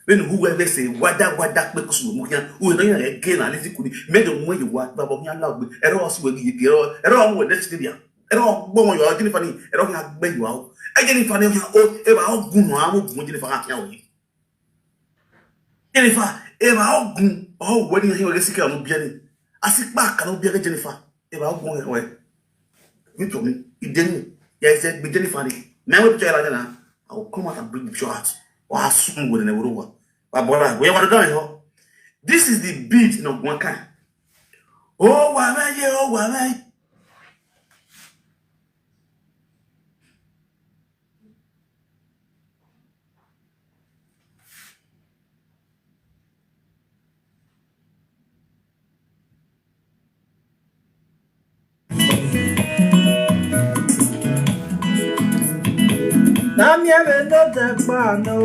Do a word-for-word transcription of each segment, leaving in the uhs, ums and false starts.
When whoever say wada wada pe kusu mo kiyan, who no yan again na lisi kuni. Me do mo yi wa ba bo yan la gbe. Ero si we gi ero ero mo de si dia. Ero gbo mo yo Jennifer ni, ero yan gbe yo o. E Jennifer ni o, e ba o gun no a mo gun Jennifer ka kiyan o. Jennifer, e ba o gun o we ni yan we si ke mo bi ni. Asi pa ka no bi Jennifer. E ba o gun we. Victor ni, idenu. Ya ise gbe Jennifer ni. Me we picture la na. I will come out and bring the picture out. Wa sun we ne wo wa. Wa bola, we wa do dan yo. This is the beat no one kind. Oh, wa me ye, oh, wa me. Na mi ebe no te pa no.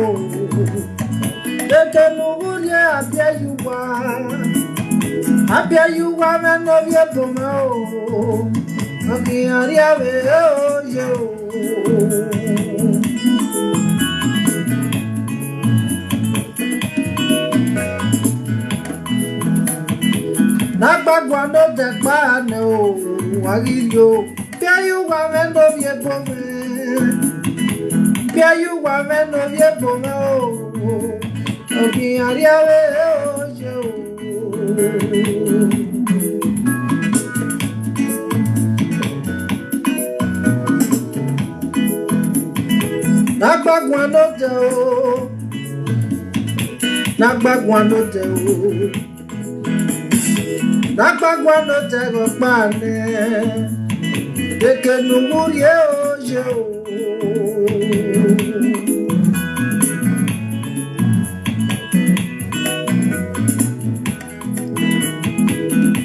Tete nugurie abia yuwa. Abia yuwa me no vie poma o. Aki aria ve o yo. Na gbagua no te pa no. Wagiri o. Pia yuwa me no vie poma. Pia yuwa me no vie poma o. Okin aria we o je o. Na gbagua no te o. Na gbagua no te o. Na gbagua no te go pa ne. Eke nugurie o je o.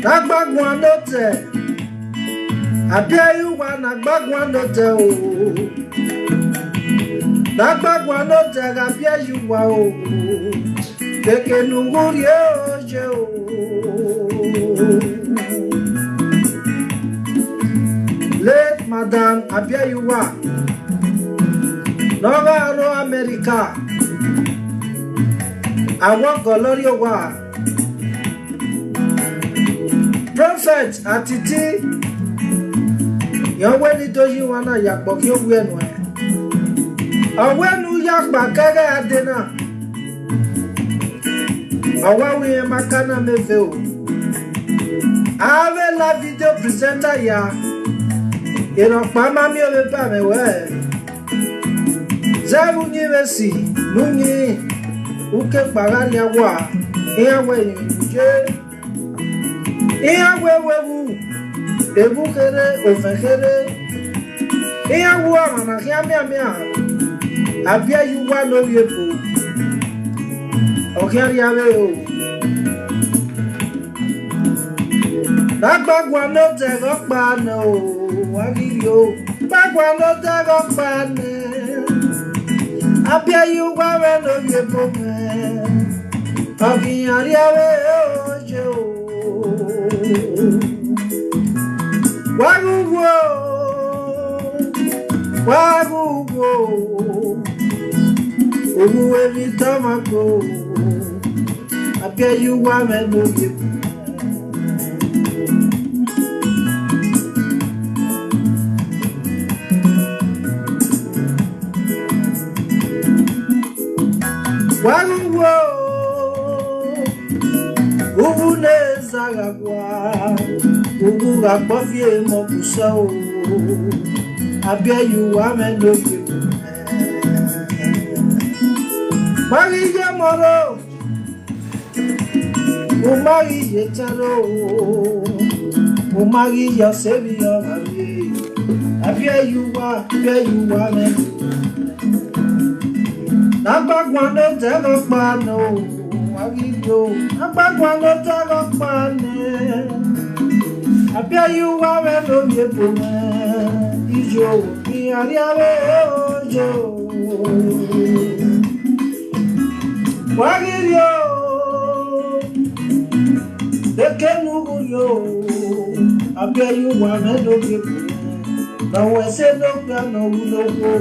Na gbagua no te. Abia yuwa na gbagua no te o. Na gbagua no te ga abia yuwa o. Keke nugurie o je o. Late Madam Abiayuwa, Nova Aro America, Awo Golorio wa, Prophet Atiti, Yoweri Doyiwa na yakpok yo wenu e. Awenu yakpa kege adena. Awa wi e makana me fe o. Ave la video presenter ya. Ino pa ma mi o be pa me we. Zebu nyi vesi, nunyi, uke kpagari awa, iya we nyi je. Iya we we wu, ebu kere, ofe kere. Iya wu amana kia mia mia. Abiayuwa no yepo. Okia ria we o. Dagbagwa no tego pa no, wagiri o. Dagbagwa no tego pa ne. Abiayuwa we no yepo me. Okia ria we o je o. Wagugu o, wagugu o. Ogu evi tamako. Abiayuwa me no yepo. Wagugu o, ubu ne zagagwa, ubu gakpofie mo kusa o, Abiayuwa me no yepo. Magi ye moro, umagi ye charo, umagi ye sebi yo abi. Abiayuwa, Abiayuwa me. Dagbagwa no tego pa no, wagiri o. Dagbagwa no tego pa ne. Abiayuwa we no yepo me. Ijo, mi aria we o jo. Wagiri o. Deke nugu yo. Abiayuwa me no yepo. Na we se no ga no wu no wo.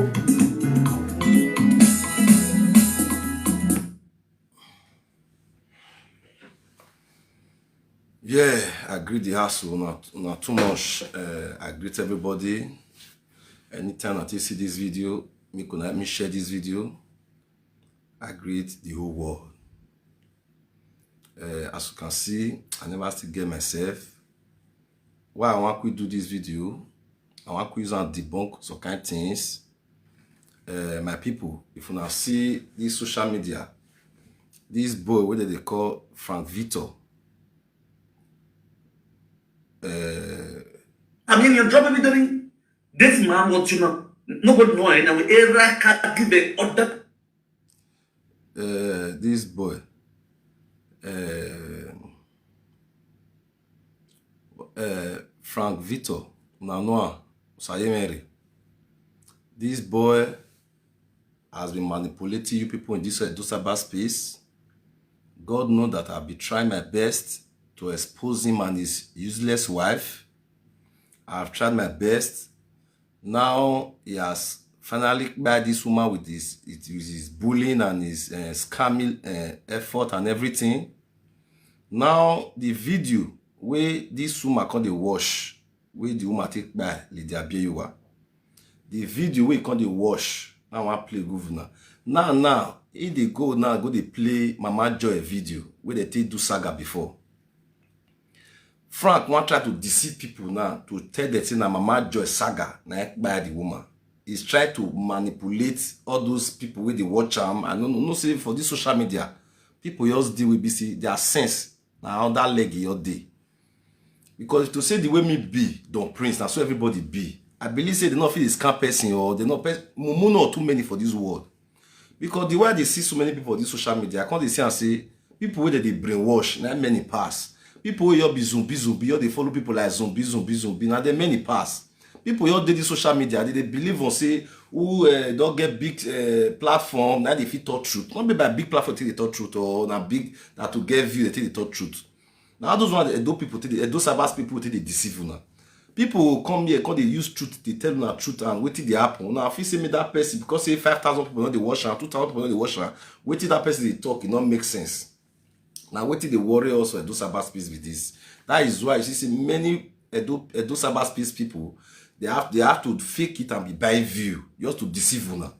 Yeah, I greet the hustle. Not, not too much. Uh, I greet everybody. Anytime I see this video, make una help me share this video. I greet the whole world. Uh, as you can see, I never still get myself. Why I want to do this video? I want to use and debunk some kind things. Uh, my people, if you now see this social media, this boy, what they call Frank Victor, uh, I mean, you're dropping me during this man, what you know? Nobody know, and we ever can't give an order. Uh, this boy, uh, uh, Frank Victor, now Noah Sayemere. This boy has been manipulating you people in this uh, cyber space. God knows that I've been trying my best to expose him and his useless wife. I've tried my best. Now he has finally kpai this woman with his, with his bullying and his uh, scamming uh, effort and everything. Now the video where this woman called the wash, where the woman take by Lydia Biewa. The video where he called the wash, now I play governor. Now, now, he dey go now, go dey play Mama Joy video where they take do saga before. Frank wan try to deceive people now to tell them say na Mama Joy saga na him kpai the woman. He's trying to manipulate all those people wey dey watch am. I no know say for this social media, people just dey wey be say their sense na under leg e just dey. Because to say the way me be Don Prince, na so everybody be. I believe say they no fit dey scam person or they no pe- mumu no too many for this world. Because the way I dey see so many people for this social media, I come dey see am say people wey dem dey brainwash na many pass. People wey just be zumbi zumbi, just dey follow people like zumbi zumbi zumbi, na dem many pass. People just dey this social media, they dey believe on say who uh, don get big uh, platform na dey fit talk truth. No be by big platform take dey talk truth or na big na to get view dey take dey talk truth. Na all those one Edo people take dey Edo cyber people take dey deceive una. People go come here come dey use truth dey tell una truth and wetin dey happen. Una fit say make that person because say five thousand people no dey watch am, two thousand people no dey watch am, wetin that person dey talk e no make sense. Na wetin dey worry us for Edo cyber space be this. That is why you see say many Edo Edo cyber space people they have they have to fake it and be buying view just to deceive una.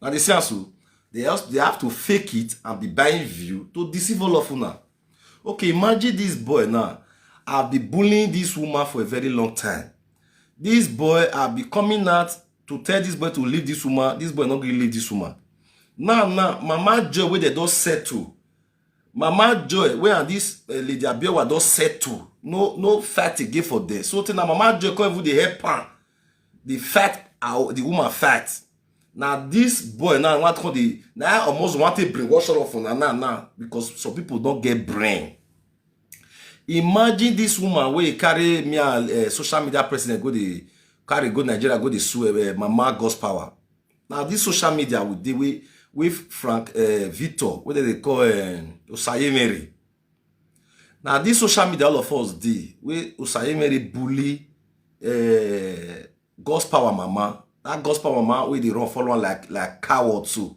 Na dey see am so they have, they have to fake it and be buying view to deceive all of una. Okay, imagine this boy now. I've been bullying this woman for a very long time. This boy, I've been coming out to tell this boy to leave this woman. This boy not going to leave this woman. Now, now, Mama Joy, where they don't settle. Mama Joy, where and this uh, Lady Abiowa don't settle. No, no fight again for there. So till now, Mama Joy come even the help her. The fight, uh, the woman fight. Now this boy now want to the now almost want to brainwash all of una now now because some people don't get brain. Imagine this woman wey carry me and uh, social media president go the carry go Nigeria go the sue uh, Mama God's power. Now this social media with the way with Frank uh, Victor, what do they call uh, Osaye Mary? Now this social media all of us dey wey Osaye Mary bully uh, God's power mama. That God's power mama wey dey run follow am like like coward so.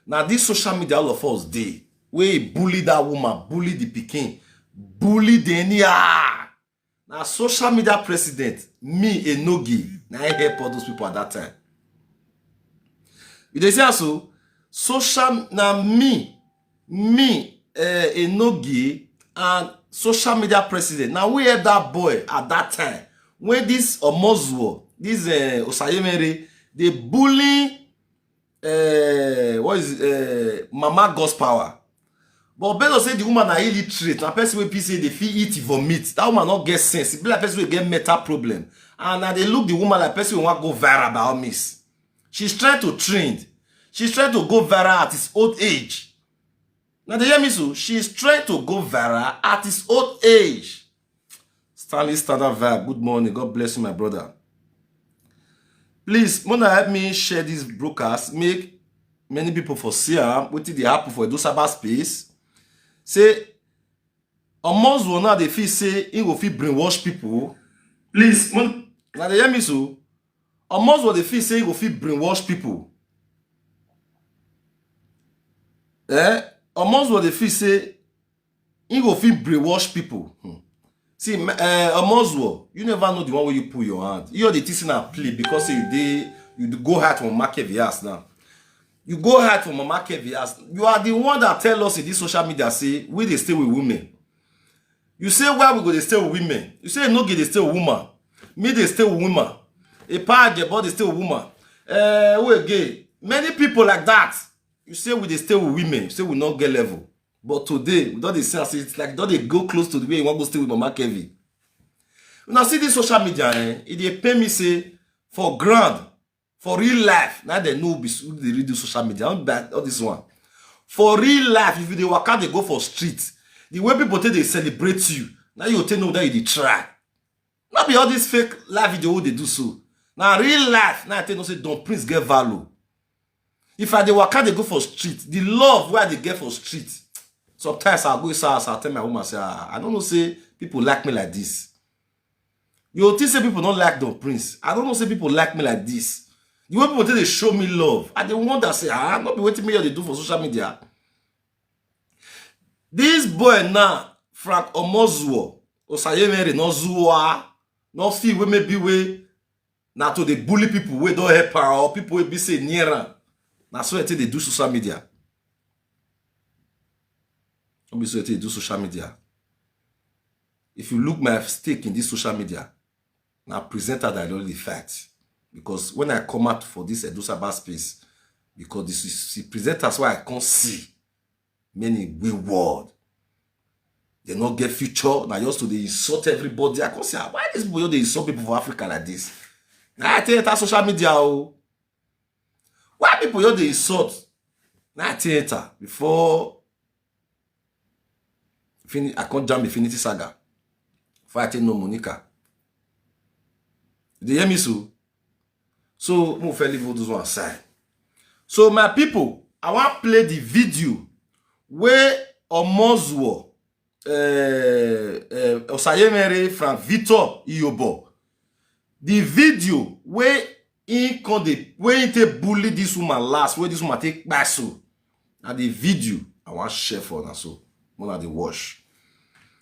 Now this social media all of us dey wey bully that woman, bully the pikin, bully the anyhow. Na social media president me Enogi na him help all those people at that time. You dey see am so? Social na me me uh, Enogi and social media president na we help that boy at that time when this Omozuo this uh, Osayemere dey bully uh, what is uh, Mama God's power. But based on say the woman na illiterate na person wey be say dey fit eat vomit that woman no get sense e be like person wey get mental problem and I dey look the woman like person wey wan go viral by all means. She's trying to trend. She's trying to go viral at his old age. Now they hear me so. She's trying to go viral at his old age. Stanley Standard Vibe, good morning. God bless you, my brother. Please, wanna help me share this broadcast. Make many people for see am. What did they happen for Edo Cyber Space? Say, Omozuo now they feel say he go fit brainwash people. Please, when Now they hear me so. Omozuo they feel say he go fit brainwash people. Eh? Omozuo they feel say he go fit brainwash people. Hmm. See, uh, Omozuo, you never know the one where you put your hand. You are the thing I play because you dey you dey go hide from Mama Kevin house now. You go hide from Mama Kevin house. You are the one that tell us in this social media say we dey stay with women. You say why we go dey stay with women? You say no get dey stay with woman. Me dey stay with woman. A pa Ajebo dey stay with woman. Uh, who again? Many people like that. You say we dey stay with women. You say we no get level. But today, we don dey see as it's like don dey go close to the way you wan go stay with Mama Kevin. Una see this social media, eh? E dey pain me say for ground, for real life, na dem know be s- who dey really do social media. No be that- all this one. For real life, if you dey waka dey go for street, the way people take dey celebrate you, na you go take know that you dey try. No be all this fake life video wey dey do so. Na real life, na I take know say Don Prince get value. If I dey waka dey go for street, the love wey I dey get for street, sometimes I go inside house, I tell my woman say, ah, I don't know say people like me like this. You go think say people don't like Don Prince. I don't know say people like me like this. The way people take dey show me love, I dey wonder say, ah, no be wetin me dey do for social media. This boy now, Frank Omozuo, Osayemere, no Zuwa, no feel wey maybe wey na to dey bully people wey don help am or people wey be say near am. Na so I take dey do social media. No be so I take dey do social media. If you look my stake in this social media, na presenter that I don dey fight. Because when I come out for this Edo Saba space, because this is the presenters wey I come see many wayward. They no get future. Na just to dey insult everybody. I come say, ah, why these people just dey insult people for Africa like this? Na I take enter social media o. Why people just dey insult? Na I take enter before fini- I come jam Infinity Saga. Before I take know Monica. You dey hear me so? So mo fẹ́ leave all those one aside. So my people, I wan play the video wey Omozuo, uh, uh, Osayemere, Frank Victor Iyobo. The video wey he come dey wey he take bully this woman last, wey this woman take kpai so. Na the video I wan share for una so. Una dey watch.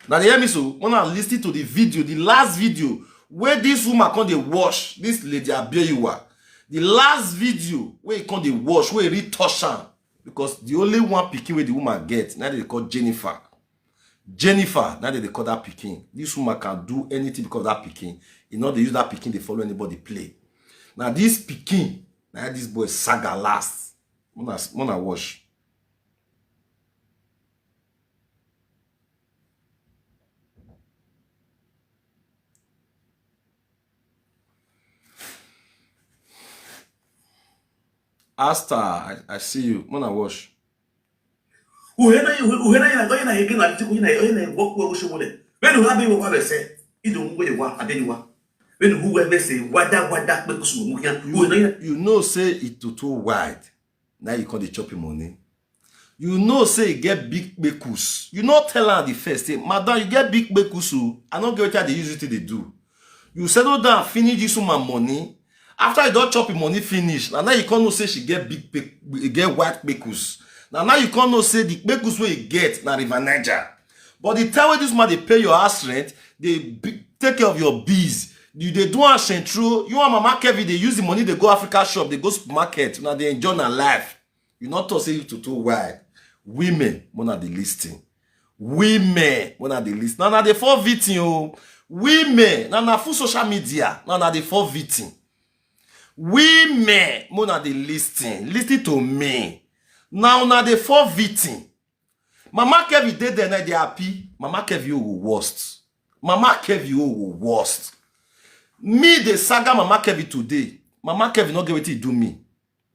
Una dey hear me so? Una listen to the video, the last video wey this woman come dey watch, this lady Abioyiwa. The last video wey he come dey watch, wey he really touch am. Because the only one pikin wey the woman get, na dey call Jennifer. Jennifer, na dey dey call that pikin. This woman can do anything because of that pikin. E no dey use that pikin dey follow anybody play. Na this pikin, na this boy saga last. Mona, Mona watch. Asta, I, I see you. Mona watch. Uhena uhena yana yana hege na tiku yana yana wakwa ushobole. Benu habe wakwa bese. Ido ngwe wa abeni wa. Benu huwe bese wada wada kpekusu muya. You, Uhena yana. You know say it too too wide. Now you come dey chop him money. You know say you get big kpekus. You no tell am the first thing, madam, you get big kpekus o. I no get wetin I dey use you take dey do. You settle down, finish this woman money. After you don chop him money finish, na now you come know say she get big kpe- e get white kpekus. Na now you come know say the kpekus wey you get na River Niger. But the time wey this woman dey pay your house rent, dey b- take care of your bills, you dey do am shentro, you and Mama Kevin dey use the money dey go Africa shop, dey go supermarket, una dey enjoy na life. You no talk say you to too wide. Women, mona dey listen. Women, mona dey listen. Na na dey fall victim o. Women, na na full social media. Na na dey fall victim. Women, mona dey listen. Listen to me. Na una dey fall victim. Mama Kevin dey there na dey happy. Mama Kevin o go worst. Mama Kevin o go worst. Me dey saga Mama Kevin today. Mama Kevin no get wetin e do me.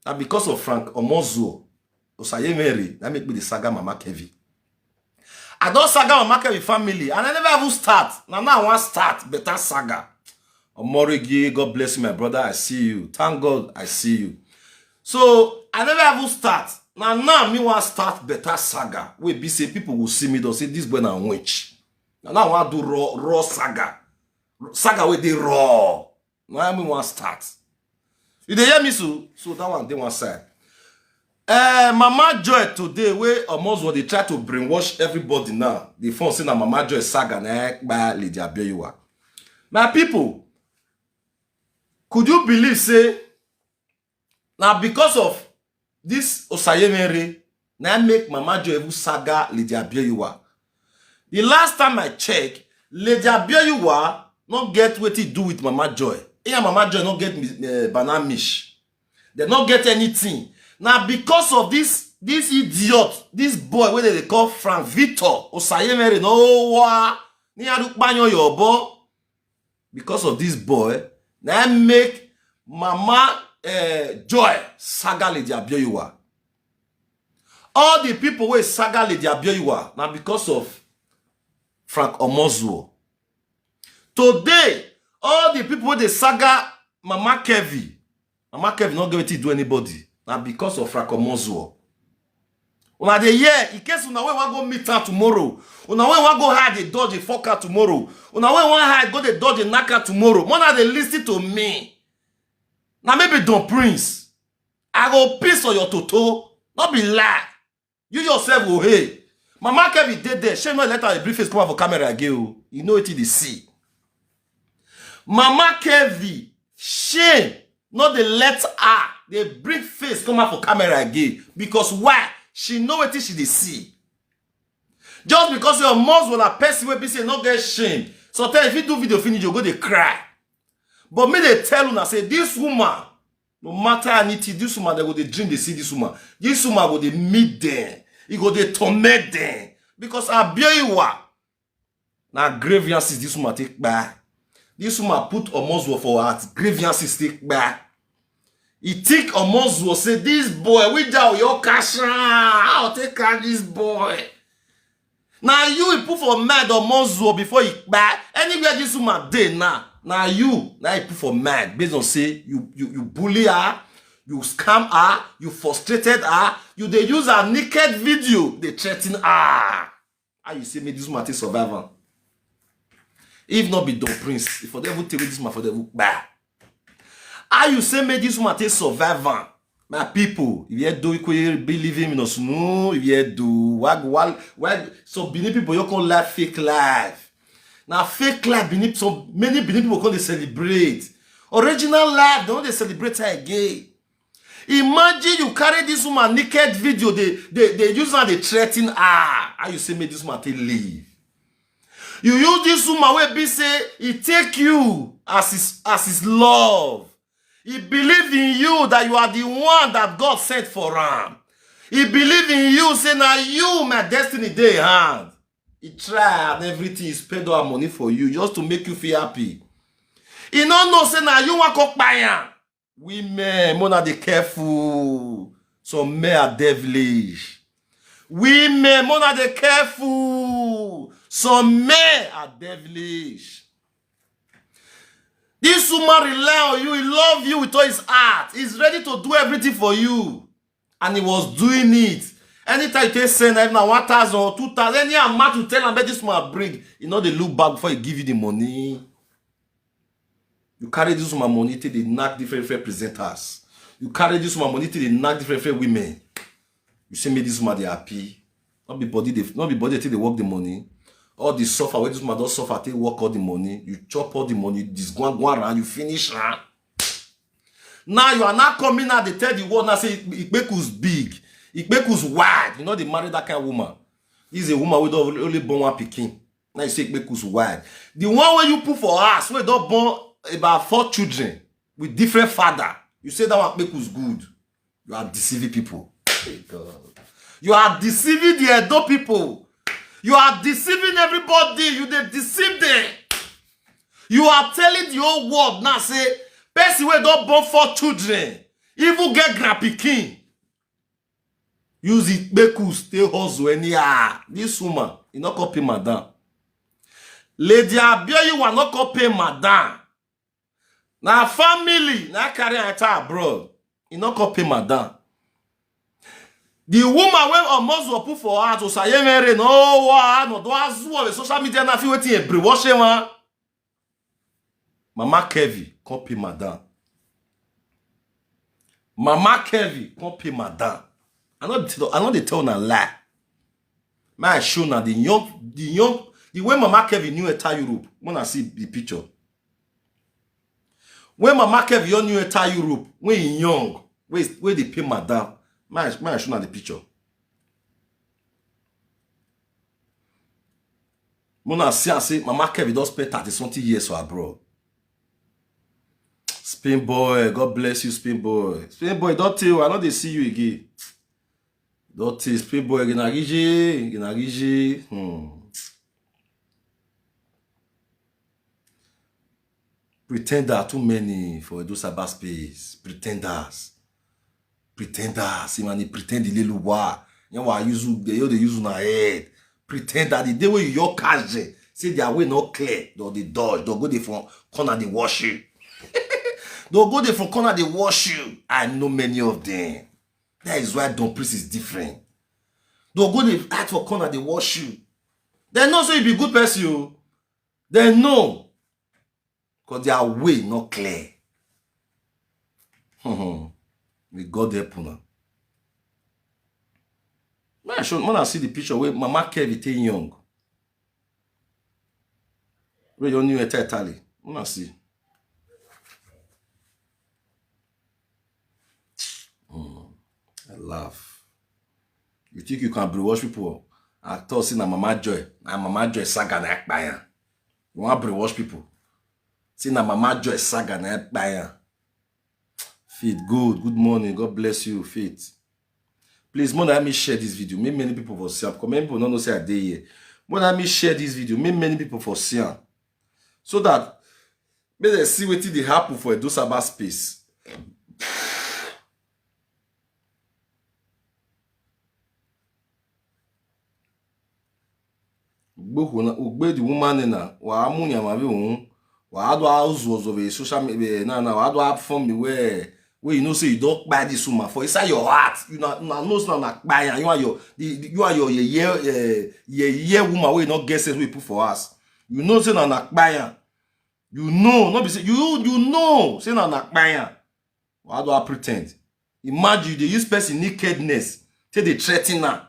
Na because of Frank Omozuo, Osayemere, that make me the saga Mama Kevin. I don saga Mama Kevin family and I never even start. Now now I wan start better saga. Omorigi, God bless you, my brother. I see you. Thank God I see you. So I never even start. Now now me wan start better saga. Wey be say people will see me don say this boy na witch. Now now I wan do raw raw saga. Saga wey dey raw. Na me wan start. You dey hear me so? So that one dey one side. Uh, Mama Joy today, wey almost what they try to brainwash everybody now. The phone say na Mama Joy saga na by Lady Abioyiwa. My people, could you believe say now because of this Osayemere, now make Mama Joy even saga Lady Abioyiwa? The last time I check, Lady Abioyiwa not get what he do with Mama Joy. Yeah, Mama Joy not get uh, banana mish. They not get anything. Now because of this this idiot, this boy wey they call Frank Victor Osayemere, no wa ni arukpanyo yobo. Because of this boy, now make Mama uh, Joy saga Lady Abioyiwa. All the people wey saga Lady Abioyiwa now because of Frank Omozuo. Today, all the people wey they saga Mama Kevi, Mama Kevi not going to do anybody. Now because of Frank Omozuo. Una dey hear, in case una wey wan go meet her tomorrow, una wey wan go hide dey dodge a fuck her tomorrow, una wey wan hide go dey dodge a knack her tomorrow, more na dey listen to me. Now maybe Don Prince, I go piss on your toto. Not be lie. You yourself go hey. Mama Kevi dey there. Shame not let her bring face come out for camera again. You know it in the sea. Mama Kevi, shame not dey let her they bring face come out for camera again. Because why? She know what she dey see. Just because your must will a person will be say no get shame. So tell if you do video finish, you go dey cry. But me they tell una say this woman, no matter anything, this woman they go dey dream they see this woman. This woman go dey meet them. He go dey torment them because Abioyiwa na grievances this woman take back. This woman put Omozuo for heart. Grievances take back. He think Omozuo say this boy we down your cash. How take care this boy? Now you he put for mad Omozuo before he back. Anywhere this woman dey now, now you now he put for mad based on say you you you bully her, you scam her, you frustrated her, you they use her naked video they threaten her. How you say me this woman take survive am? If not be Don Prince, if for devil take this man for devil bah. How you say me this woman take survive am? My people, if you do equally believe him in us, no, if you do wag wal wag so Benin people you call life fake life. Now fake life Benin so many Benin people come dey celebrate. Original life, they no dey celebrate her again. Imagine you carry this woman naked video, they they they use her, they threaten her. How you say make this woman take leave? You use this woman wey be say he take you as his as his love. He believe in you that you are the one that God sent for am. He believe in you, say na you my destiny dey hand. He try and everything, he spend all her money for you just to make you feel happy. He no know say na you wan come kpai am. Women, mona dey careful. Some men are devilish. Women, mona dey careful. Some men are devilish. This woman rely on you. He love you with all his heart. He's ready to do everything for you. And he was doing it. Anytime you take send na one thousand or two thousand, any amount you tell am make this woman bring, he no dey look back before he give you the money. You carry this woman money take dey knack different different presenters. You carry this woman money take dey knack different different women. You say make this woman dey happy. Not be body dey not be body take dey work the money. All the suffer wey this woman don suffer take work all the money. You chop all the money, this go go around, you finish am. Now you are not coming out dey tell the world now say Ikpekus big, Ikpekus wide. You know they marry that kind of woman. This is a woman wey don only born one pikin. Now you say Ikpekus wide. The one wey you put for house wey don born about four children with different father, you say that one Ikpekus good. You are deceiving people. Hey God. You are deceiving the Edo people. You are deceiving everybody. You dey deceive them. You are telling the whole world now say person wey don born four children, even get grandpikin, use Ikpekus take hustle anyhow. This woman, e no come pay madam. Lady Abioyiwa no come pay madam. Na family na carry am enter abroad. E no come pay madam. The woman wey Omozuo put for house, Osayemere, no wa no do azuo with social media na fit wetin e brainwash am. Mama Kevi come pay madam. Mama Kevi come pay madam. I no dey tell, I no dey tell una lie. Make I show una the young, the young, the way Mama Kevin new enter Europe. When I see the picture, when Mama Kevin new enter Europe, when he young, wey wey dey pay madam, make I, make I show una the picture. Una see am say Mama Kevin don spend thirty something years for abroad. Spain boy, God bless you, Spain boy. Spain boy, don tey o, I no dey see you again. Don tey, Spain boy, Genagije, Genagije. Hmm. Pretender too many for Edo cyberspace. Pretenders. Pretenders. Imani pretend ilé ló wà. Yẹn wà use, they, they use una head. Pretender, the day wey you your cash, say their way no clear, they dey dodge, they go dey for corner, they wash you. They go dey for corner, they wash you. I know many of them. That is why Don Priest is different. They go dey hide for corner, they wash you. They know say you be good person o. They know. Because their way no clear. May God help una. Make I show, make una see the picture wey Mama Kevin take young. Wey don new enter Italy. Make una see. Hmm. I laugh. You think you can brainwash people? I thought say na Mama Joy. Na Mama Joy saga na kpai am. You wan brainwash people? Say na Mama Joy saga na kpai am. Faith, good, good morning. God bless you, Faith. Please, more than me share this video. Make many people for see am. Because many people no know say I dey here. More than me share this video. Make many people for see am. So that make dem see wetin dey happen for Edo cyberspace. Ugbe the woman na, wa amu nyama bi un, wa adu azu ozo be social media na, na wa adu form the way, wey you know say you don kpai this woman for inside your heart. You na, na know say na kpai am. You and your, the, the- you and your yeye, eh, yeye woman wey you no get sense wey you put for house. You know say na na kpai am. You know, no be say you, you know say na na kpai am. Wa adu pretend. Imagine you dey use person nakedness take dey threaten am.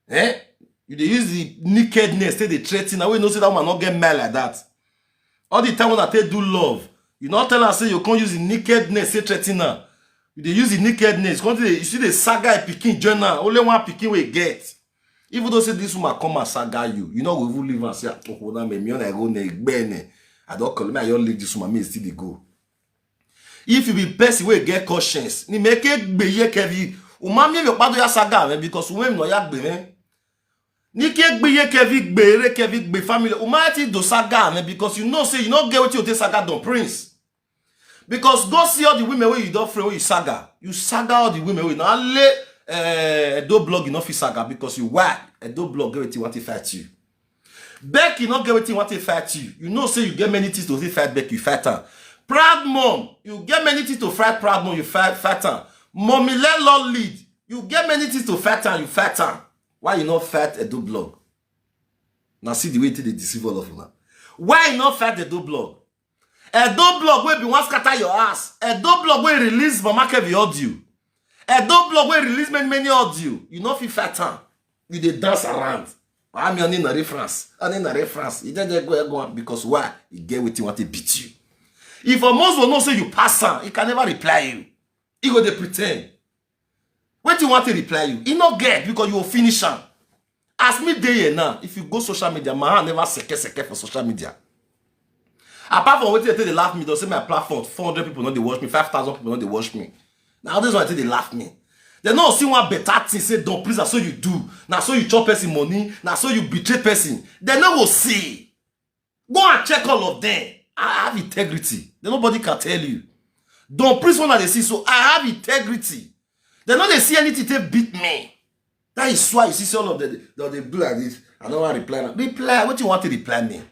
Eh? You dey use the nakedness take dey threaten am. Wey you know say that woman no get mind like that. All the time when I take do love, you no tell am say you come use the nakedness take threaten am. You dey use the nakedness, come dey, you see the saga pikin join am. Only one pikin wey get. Even though say this woman come and saga you, you no go even leave am say, "Ah, oh, na me, me, I go na egbe ne. I don call me, I don leave this woman, me still dey go." If you be person wey get conscience, ni make egbe ye kevi. Uma mi mi pado ya saga me because we no ya gbe me. Ni ke gbe ye kevi gbe re kevi gbe family. Uma ti do saga me because you know say you no get wetin you take saga Don Prince. Because go see all the women wey you don friend, wey you saga. You saga all the women wey na le eh, Edo blog you no fit saga because you why? Edo blog get wetin want to fight you. Becky no get wetin want to fight you. You know say you get many things to fit fight Becky, you fight am. Proud mom, you get many things to fight proud mom, you fight, fight am. Mommy landlord lead, you get many things to fight am, you fight am. Why you no fight Edo blog? Now see the way they deceive all of una. Why you no fight Edo blog? Edo blog wey be wan scatter your ass. Edo blog wey release Mama Kevin audio. Edo blog wey release many many audio. You no fit fight am. You dey dance around. I'm your name na reference. I need na reference. You just dey go go on because why? You get wetin want to beat you. If Omozo know say you pass am, he can never reply you. He go dey pretend. Wetin want to reply you? He no get because you will finish am. As me dey here now, if you go social media, my hand never seke seke for social media. Apart from wetin they take dey laugh me, they say my platform, four hundred people no dey watch me, five thousand people no dey watch me. Now this one take dey laugh me. They no see one better thing say Don Prince, na so you do. Na so you chop person money. Na so you betray person. They no go see. Go and check all of them. I have integrity. Then nobody can tell you. Don Prince one dey see, so I have integrity. They no dey see anything take beat me. That is why you see all of them, they, they do like this. I don't want to reply now. Reply, what you want to reply me?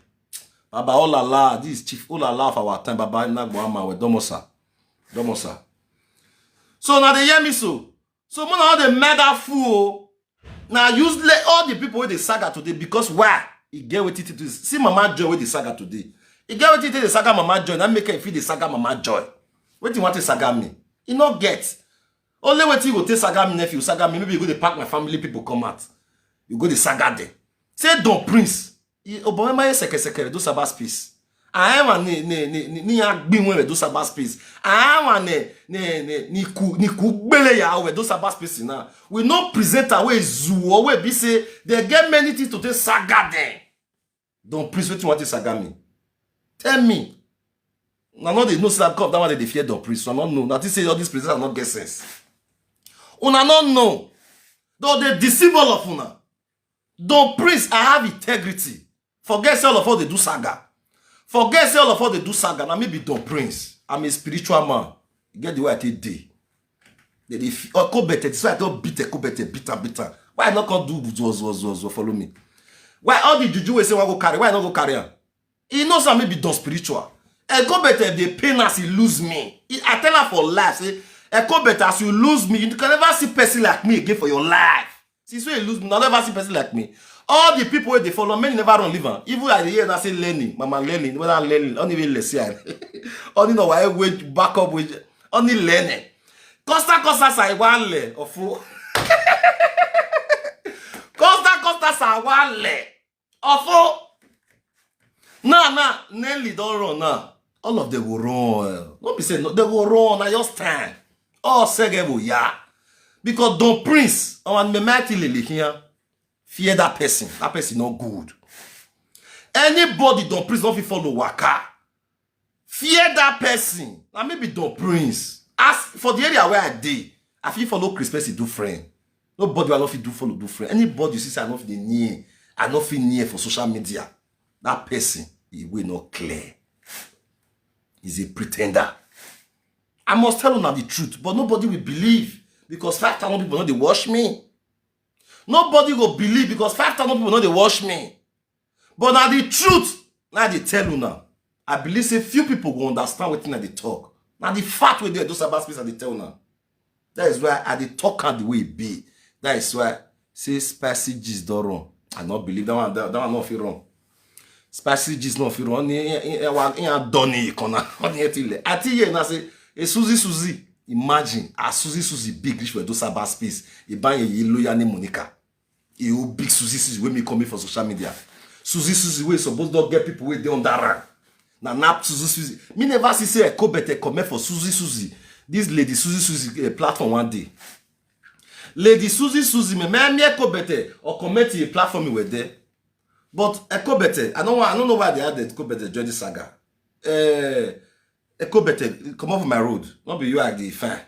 Baba, oh la la, this is Chief, oh la la for our time. Baba, na go ama we domosa. Domosa. So now they hear me so. So more all the mega fool. Now useless all the people wey dey saga today because why? E get wetin to do. See Mama Joy wey dey saga today. E get wetin take dey saga Mama Joy. Now make her feel dey saga Mama Joy. Wetin want to saga me? E no get. Only wetin you go take saga me nephew, saga me, maybe you go dey pack my family people come out. You go dey saga them. Say Don Prince. Obama ye seke seke do Sabbath peace. Aewa ni ni ni ni ni agbin we do Sabbath peace. Aewa ni ni ni ni ku ni ku gbele ya we do Sabbath peace now. We no presenter wey zuo wey be say they get many things to take saga them. Don Prince, wetin you want to saga me? Tell me. Una no dey know say because of that one they dey fear Don Prince. Una no know. Una think say all these presenters no get sense. Una no know. Though they deceive all of una. Don Prince, I have integrity. Forget say all of us dey do saga. Forget say all of us dey do saga. Na me be Don Prince. I'm a spiritual man. You get the way I take dey. They dey f- Ekobete, this why I don beat Ekobete, beat am, beat am. Why I no come do zuo zuo zuo zuo follow me? Why all the juju wey say wan go carry, why I no go carry am? He knows am, me be Don Spiritual. Ekobete dey pain as he lose me. He, I tell her for life, say, Ekobete, as you lose me, you can never see person like me again for your life. Since when you lose me, you never see person like me. All the people wey dey follow, many never run leave am. Even I dey hear na say Lenny, Mama Lenny, whether Lenny, only wey Lesi, only no why wey back up with only Lenny. Costa Costa Saiwale, Ofo. Costa Costa Saiwale, Ofo. Now, now, Nelly don run now. All of them go run. No be say no, they go run. Na just time. All sege go ya. Because Don Prince, our Memati Lily here, fear that person. That person not good. Anybody Don Prince don't fit follow waka. Fear that person. Na me be Don Prince. As for the area where I dey, I fit follow Chris Percy do friend. Nobody I no fit do follow do friend. Anybody you see say I no fit dey near, I no fit near for social media. That person, he will not clear. He's a pretender. I must tell una the truth, but nobody will believe because five thousand people no dey watch me. Nobody go believe because five thousand people no dey watch me. But na the truth, na I dey tell una. I believe say few people go understand wetin I dey talk. Na the fact wey dey do cyberspace I dey tell una. That is why I dey talk am the way e be. That is why say spicy gist don run. I no believe that one. That, that one no fit run. Spicy gist no fit run. Ni ya doni kona. Ni ya tile. Ati ye na say, e Susie Susie. Imagine as Susie Susie big reach for do cyberspace. E buy a yellow ya name Monica. E o big Susie Susie wey me coming for social media. Susie Susie wey suppose don get people wey dey under am. Na nap Susie Susie. Me never see say Ekobete comment for Susie Susie. This lady Susie Susie uh, platform one day. Lady Susie Susie me me me Ekobete or comment a platform we there. But Ekobete, I don't want, I don't know why they had the Ekobete join the saga. Uh, Ekobete, come off my road. Not be you are the fan.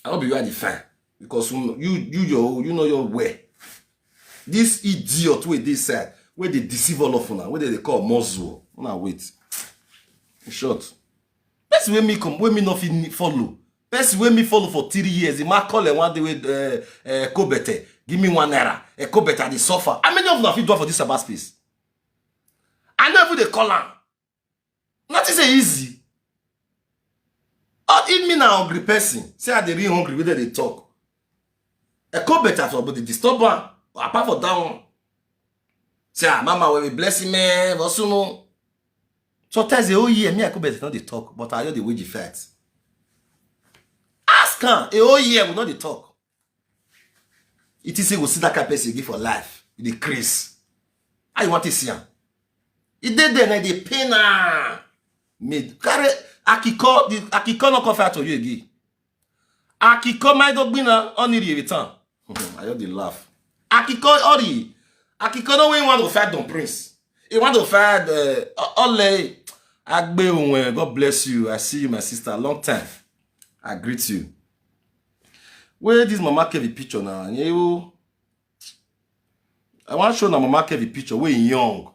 I don't be you are the fan because you you you your you know your way. This idiot wey dey side wey dey deceive all of una wey dey dey call Mozuo. Una wait. In short, person wey me come wey me no fit follow. Person wey me follow for three years, the man call am one day wey uh, uh, Ekobete give me one naira. Ekobete I dey suffer. How many of una fit do am for this cyberspace? I no even dey call am. Nothing say easy. Or if me na hungry person, say I dey real hungry, whether they talk. Ekobete for but dey disturb am. Apart for that one, say ah, mama will be blessing me. Vosumo. Sometimes the whole year me Ekobete no dey talk, but I just dey wage the fight. Ask am, a whole year we no dey talk. It is say we see that kind person again for life. E dey craze. How you want to see am? E dey there na e dey pain am. Me carry Akiko, the Akiko no come fight for you again. Akiko my dog bina only the return. I just dey laugh. Akiko ori. Akiko no wey want to fight Don Prince. He want to fight uh, Ole Agbeunwe. God bless you. I see you, my sister. Long time. I greet you. Where this Mama Kevin picture now? You, I want to show na Mama Kevin picture wey he young.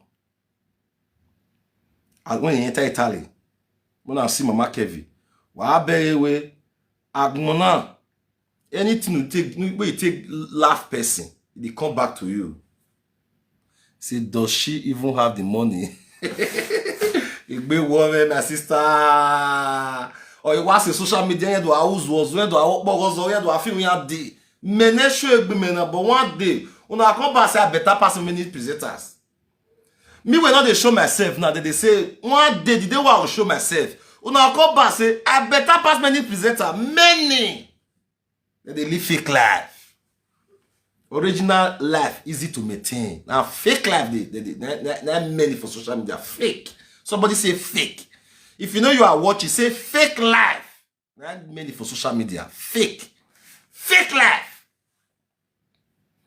As when he enter Italy, when I see Mama Kevin, wa be we agmona. Anything you take, wey you take laugh person, e dey come back to you. Say, does she even have the money? Igbe woman, my sister. Or you was in social media, you do a house was, you do a work was, you do a film, you dey. Mene show egbe mena, but one day, una come back say I better pass many presenters. Me wey no dey show myself now, they dey say one day the day wey I go show myself, una come back say I better pass many presenters, many. Dem dey live fake life. Original life easy to maintain. Na fake life dey dey dey na na na many for social media. Fake. Somebody say fake. If you know you are watching, say fake life. Na many for social media. Fake. Fake life.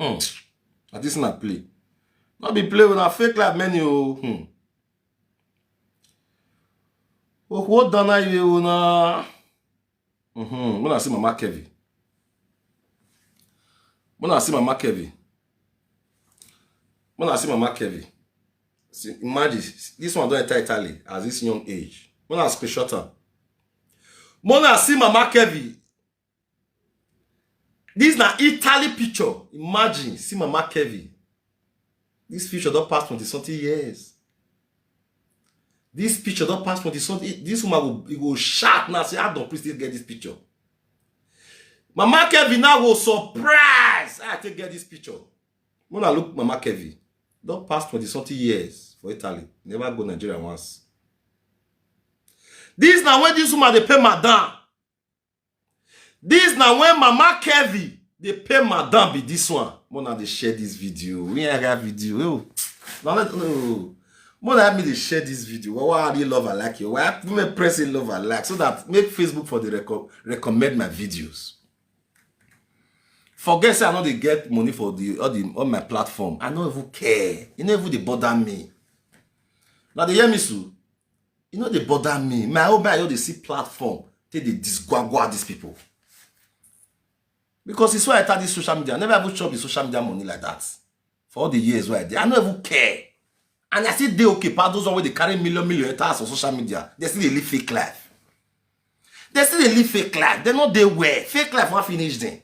Hmm. Na this na play. No be play o, na fake life many o. Hmm. Okwo dana iwe o na. Mhm. Mona see Mama Kevin. Mona see Mama Kevin. Mona see Mama Kevin. See, imagine, this one don enter Italy at this young age. Mona screenshot am. Mona see Mama Kevin. This na Italy picture. Imagine, see Mama Kevin. This picture don pass twenty something years. This picture don pass twenty something. This woman go, e go shout now, say, "How Don Priest take get this picture?" Mama Kevin now go surprise. "How I take get this picture?" Mona look Mama Kevin. Don pass twenty something years for Italy. Never go Nigeria once. This na when this woman dey pay madam. This na when Mama Kevin dey pay madam be this one. Mona dey share this video. We ain't got video. Oh. Now let no. Mona help me dey share this video. Why, why do you love and like you? Why me press it love and like so that make Facebook for the reco- recommend my videos? Forget say I no dey get money for the all the all my platform. I no even care. E no even dey bother me. Now dey hear me so. E no dey bother me. My own, I just dey see platform take dey disgwagwa these people. Because it's why I enter this social media. I never even chop the social media money like that for all the years where I dey. I no even care. And I still dey okay pass those one wey dey carry million million enter for social media. They still dey live fake life. They still dey live fake life. They no dey well. Fake life wan finish them.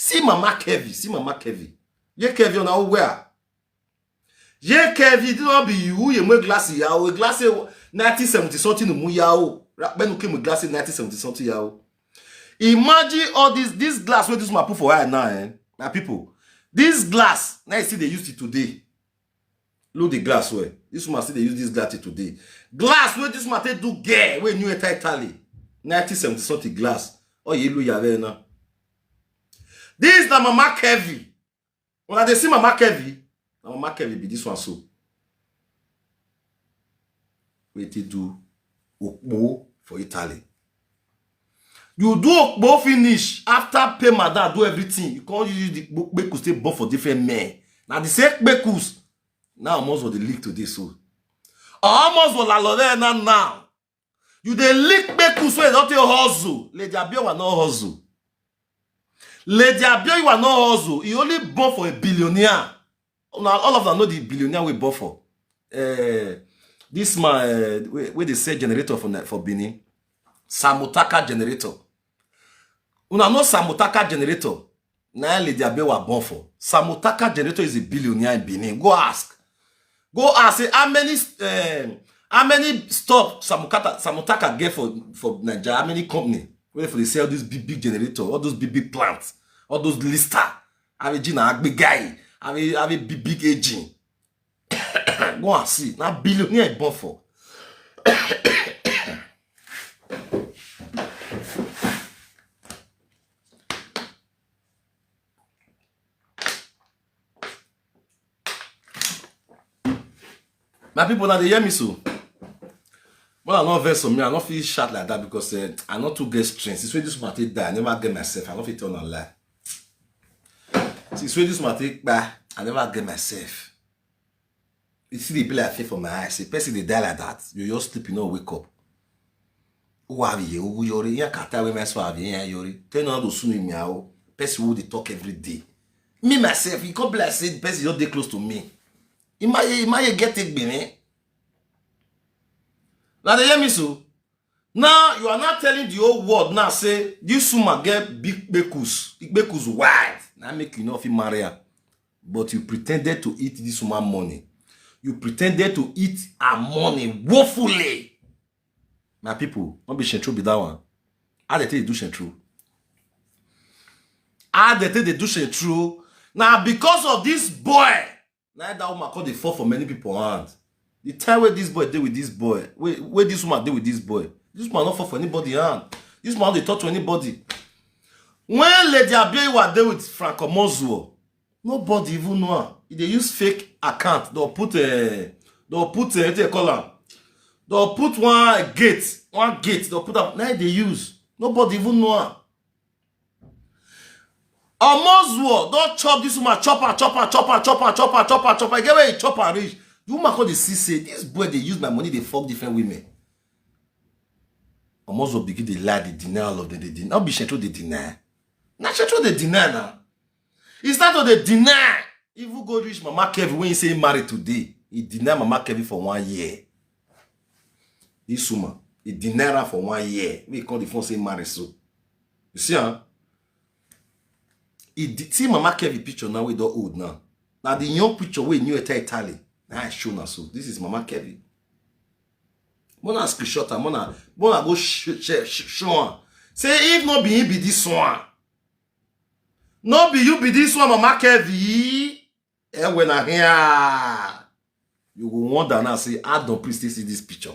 See Mama Kevin. See Mama Kevin. Ye Kevin, una where? Ye Kevin, this one be you. You make glass ya. O glass nineteen seventy something mu ya o. When you came with glass in nineteen seventy something ya o. Imagine all this this glass wey this man put for eye now, eh? My people, this glass now you see they use it today. Look the glass well. This woman still dey use this glass till today. Glass wey this man take do girl wey new enter Italy. Nineteen seventy something glass. Oh, you look yare now. This na Mama Kevin. Una dey see Mama Kevin? Na Mama Kevin be this one so. Wey take do okpo for Italy. You do okpo finish after pay madam do everything. You come use the kpekus take born for different men. Na the same kpekus. Now almost for the leak today so. Almost for La Lorena now. You dey lick kpekus wey don take hustle. Lady Abiola no hustle. Lady Abiola no hustle. He only born for a billionaire. Now all of them know the billionaire we born for. Uh, this man uh, wey, wey dey sell generator for Ni- for Benin. Samotaka generator. Una know Samotaka generator? Na Lady Abiola born for. Samotaka generator is a billionaire in Benin. Go ask. Go ask say how many um, how many stock Samukata Samutaka get for for Nigeria? How many company wey for dey sell this big big generator, all those big big plants, all those lister, have a gina agbe guy, have a have a big big engine. Go and see. Na billionaire born for. My people, now they hear me so. When I not vex on me, I not feel shout like that because uh, I not too get strength. Since when this man take die, I never get myself. I not feel tell no lie. Since when this man take die, I never get myself. You see the bill I feel for my eyes. A person they die like that, you just sleep, you know, wake up. Who have you? Who yori? Ya kata we meso have you? Ya yori. Tell no to sue me out. Person who they talk every day. Me myself, he come be like say the person just dey close to me. He might he might get take me. Now they hear me so. Now you are not telling the whole world now say this woman get big bekus, bekus wide. Now make you not fit marry her, but you pretended to eat this woman money. You pretended to eat her money woefully. My people, not be shentrue be that one. How they take do shentrue? How they take they do shentrue? Now because of this boy, now that woman called the fall for many people hand. The time where this boy deal with this boy, where, where this woman deal with this boy, this woman not fall for anybody hand. This woman they talk to anybody. When Lady Abioyiwa dey with Frank Omozuo, nobody even know am. E dey use fake account. They'll put a, they'll put a, what do you call am? They'll put one gate, one gate. They'll put am. Now they use. Nobody even know am. Omozuo don chop this woman, chop her, chop her, chop her, chop her, chop her, chop her, chop her. Get where he chop her reach. The woman come dey see say this boy dey use my money, dey fuck different women. Omozuo begin dey lie, dey deny all of them. Dey deny. Not be Shetro dey deny. Na Shetro dey deny now. He start to dey deny. Even go reach Mama Kevin when he say he married today. He deny Mama Kevin for one year. This woman, he deny her for one year. We call the phone say married so. You see, huh? He de- see Mama Kevin picture now. We don old now. Now the young picture we new enter Italy. Now I show now so. This is Mama Kevin. Mona screenshot am, Mona, Mona go sh- sh- sh- show am. Say if no be him be this one, no be you be this one, Mama Kevin. Eh, when I hear, you go wonder now. Say, I don't please still see this picture.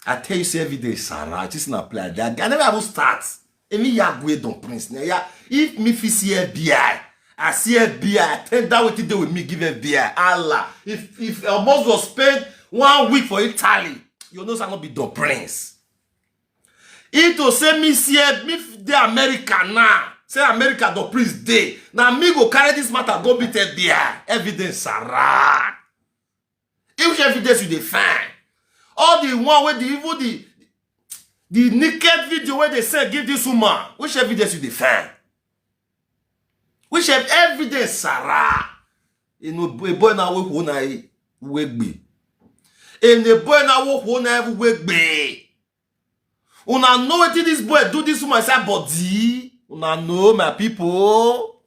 I tell you, say every day, Sarah, this na play. I, I never even start. Emi ya gwe Don Prince. Na ya, if me fit see F B I, I see F B I. I tender wetin dey with me give F B I. Allah, if if Omozuo spend one week for Italy, you know say I no be Don Prince. If to say me see F- me f- dey America now, say America Don Prince dey. Now me go carry this matter go beat F B I. Evidence, Sarah. Which evidence you dey find? All the one wey the even the the naked video wey they send give this woman, which evidence you dey find? Which ev- evidence, Sarah? You know, a boy now we who na we gbe. And the boy now we who na we gbe. Una know wetin this boy do this woman inside body? Una know, my people.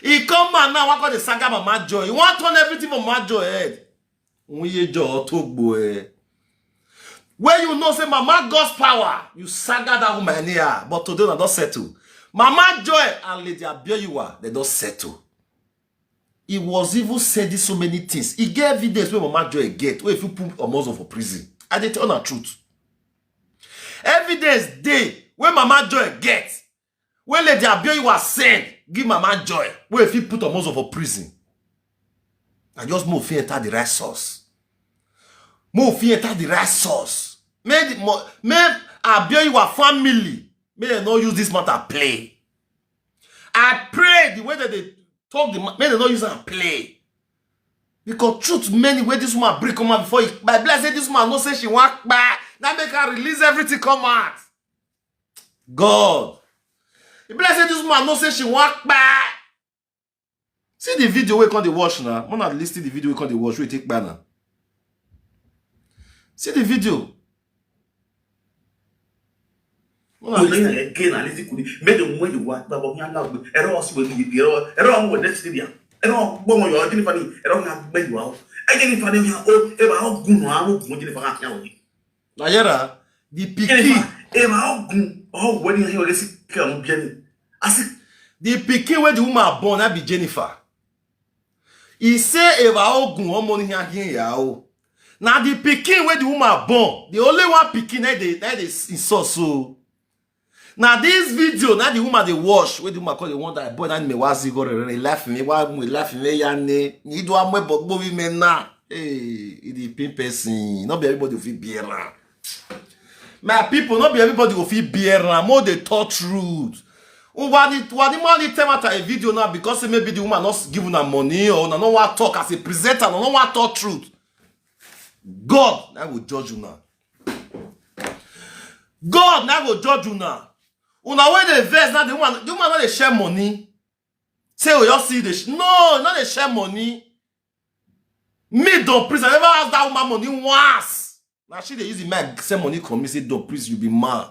He come man now, wan come dey saga Mama Joy. He wan turn everything for Mama Joy head. Nwunye Joy Otogbo, eh. When you know say Mama God's power, you saga that woman anyhow. But today una don settle. Mama Joy and Lady Abioyiwa, they don settle. He was even sending so many things. He get evidence wey Mama Joy get, wey if you put Omozuo for prison. I dey tell una truth. Evidence dey wey Mama Joy get, wey Lady Abioyiwa send give Mama Joy, wey if you put Omozuo for prison. I just move fit enter the right source. Move fit enter the right source. Make the mo- make Abioyiwa family, make dem no use this matter play. I pray the way that they talk, the ma- make dem no use am play. Because truth many wey this woman bring come out before. He, my bless say this woman know say she wan kpa. Now make her release everything come out. God, he bless say this woman know say she wan kpa. See the video wey come dey watch now. Mona listen the video wey come dey watch. We take kpa now. See the video. Mona listen. Again, I listen to the make the way you want, but we are not. Error was with the error. Error on what next video. Error on what you are doing funny. Error on where you are. Again, funny. Oh, if I don't go, I won't go. If I can't. Na yara, the pikin. Jennifer, ẹ máa gùn. Ọ wọ ni yẹn wọlé sí kí àwọn bí ẹni. Asi. The pikin wey the woman born, na be Jennifer. He say ẹ máa gùn ọmọ ni yẹn yẹn ya o. Na the pikin wey the woman born, the only one pikin na dey na dey insult so. Na this video na the woman dey watch, wey the woman call the one that boy na me was go re life me wa me life me ya ne ni do amwe bogbo wi me na. Hey, e dey pain person. No be everybody fit bear am. My people, no be everybody go fit bear am. Mo dey talk truth. Wani wani man dey tell matter a video now because say maybe the woman not give una money or una no wan talk as a presenter, una no wan talk truth. God na go judge una. God na go judge una. Una wey dey vex na the woman, the woman no dey share money. Say we just see the sh- no, no dey share money. Me Don Prince, I never ask that woman money once. Now she dey use the mic send money come. Me say Don Prince, you be man.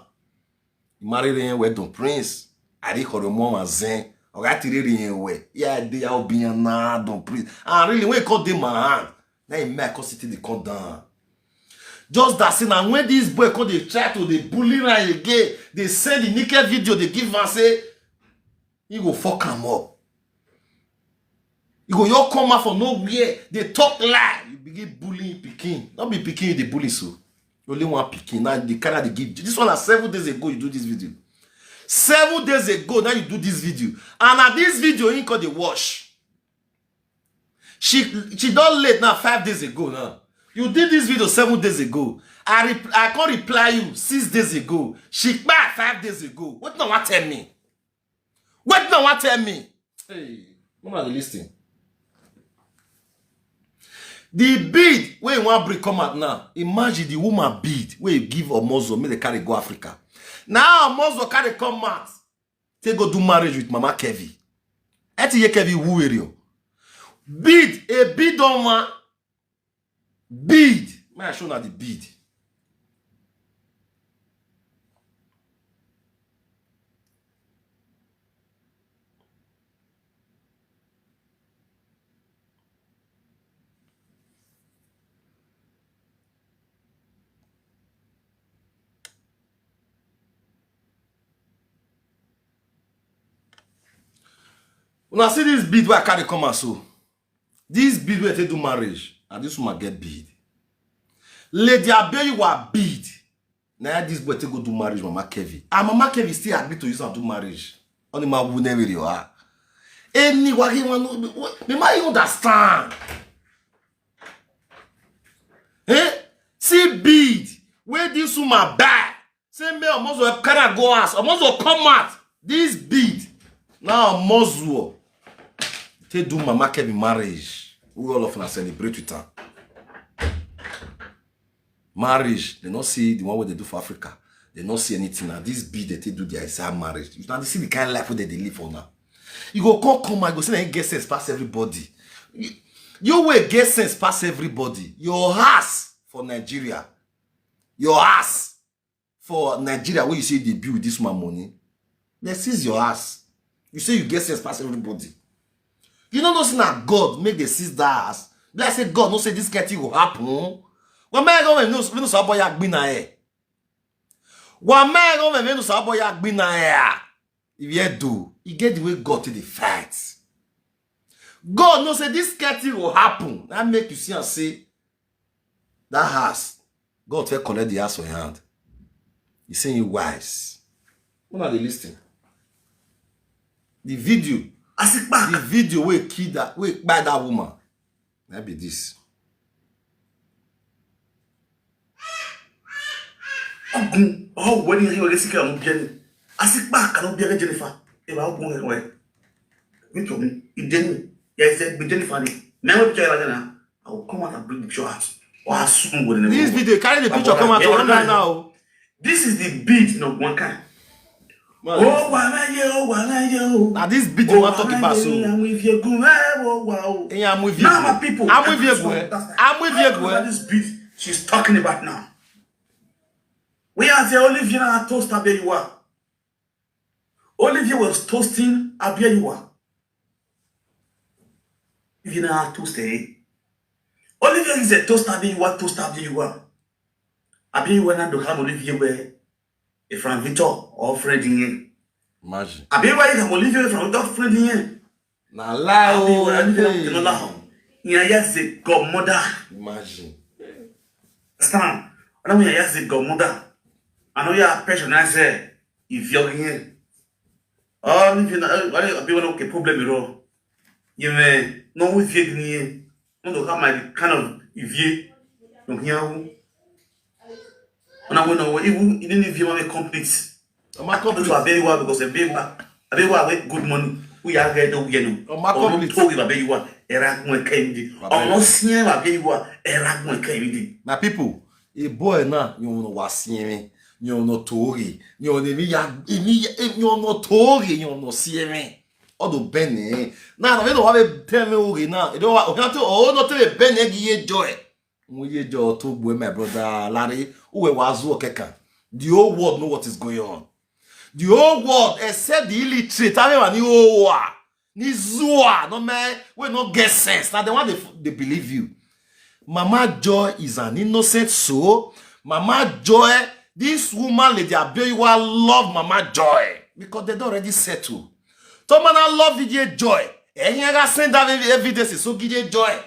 You marry rain well, Don Prince. I dey call your mom and zen. Oga tiri rain well. Yeah, I dey out being na Don Prince. And really, when you come dey my hand, now you make us sit the come down. Just that say now when this boy come dey try to dey bully am again, dey send the naked video, dey give am say he go fuck am up. You go your come out for nowhere, dey talk lie, you begin bully pikin. Not be pikin you dey bully so. Only one pikin. Now the kind of dey give. This one na seven days ago you do this video. Seven days ago, now you do this video. And na this video he call dey watch. She she don late now, five days ago now. You did this video seven days ago. I rep I come reply you six days ago. She kpai five days ago. Wetin una wan tell me? Wetin una wan tell me? Hey, una dey listen. The bead wey you wan bring come out now, imagine the woman bead wey you give Omozo make dem carry go Africa. Now Omozo carry come out, take go do marriage with Mama Kevin. Eti ye Kevin wu eri o. Bead, a bead on one. Bead. May I show una the bead? Una see this bead wey I carry come out so? This bead wey I take do marriage, and this woman get bead. Lady Abeyiwa bead. Na this boy take go do marriage, Mama Kevin. And Mama Kevin still agree to use am do marriage. Only man who never you are. Any wagi one, the man you understand. Eh? See bead where this woman buy. Say me Omozo carry go ass. Omozo come out. This bead. Now Omozo take do Mama Kevin marriage. We all of us celebrate with her. Marriage, they not see the one wey they do for Africa. They not see anything. Now this bead they take do their inside marriage. You now see the kind of life wey they dey live for now. You go come come and go say na him get sense pass everybody. You, you wey get sense pass everybody. Your ass for Nigeria. Your ass for Nigeria wey you say you dey build with this man money. They seize your ass. You say you get sense pass everybody. You no know say na God make they seize that ass. Be like say God know say this kind thing go happen. Wa ma government no no sa boya gbina e. Wa ma government no sa boya gbina e. If you do, you get the way God take dey fight. God know say this kind thing go happen. That make you see and say that house, God fit collect the house for your hand. He say you wise. Una dey listen. The video, Asipa. The video wey kill that, wey kpai that woman. That be this. Ogun, oh, when you hear this, I'm getting. Asipa, I don't be a Jennifer. If I won't get away. Me to me, it didn't. Yes, said, be Jennifer. Now, what you like now? I will come out and bring the picture out. Or as soon with This video, carry the picture come out online now. This is the beat, no one kind. Oh, why am I here? Oh, why am I here? Oh, now this beat you want talk about so. I'm with you, go, eh, oh, wow. Yeah, I'm with you. Now, my people, I'm with you, go. I'm with you, go. This beat she's talking about now. We are the Olivia toast Abiyiwa. Olivia was toasting Abiyiwa. If you know how to say, Olivia is a toast Abiyiwa, toast Abiyiwa. Abiyiwa na do have Olivia where a friend Victor or friend in here. Imagine. Abiyiwa is a Olivia friend Victor friend in here. Na lie o. Abiyiwa Olivia no lie. Yeah, yes, the godmother. Imagine. Understand? I know yeah, yes, the godmother. I know you are patient. I say if you're here. Oh, if you know, I be one okay problem you know. You may no with you here. No, no, come my kind of if you don't hear who. And I went over even in any if you want to complete. I'm not complete. Very well because a big one. A big one with good money. We are ready to get them. I'm not complete. Told you about you are. Era when came the. I'm not seeing about you are. Era when came the. My people, a boy now, you know what seeing me. You know Tori. You know me. You know Tori. You know seeing me. All the Benny. Now, I don't have a tell me okay now. You know what? Oh, not a Benny give you joy. Nwunye Joe Togbo, my brother Larry, who was work. The whole world know what is going on. The whole world, except the illiterate, I mean, ni owa, ni zua, no man, we no get sense. Now they want they, they believe you. Mama Joy is an innocent soul. Mama Joy, this woman, Lady Abiyiwa, love Mama Joy because they don't already settle. Tomana love Vijay Joy. And you send that evidence, so Vijay Joy.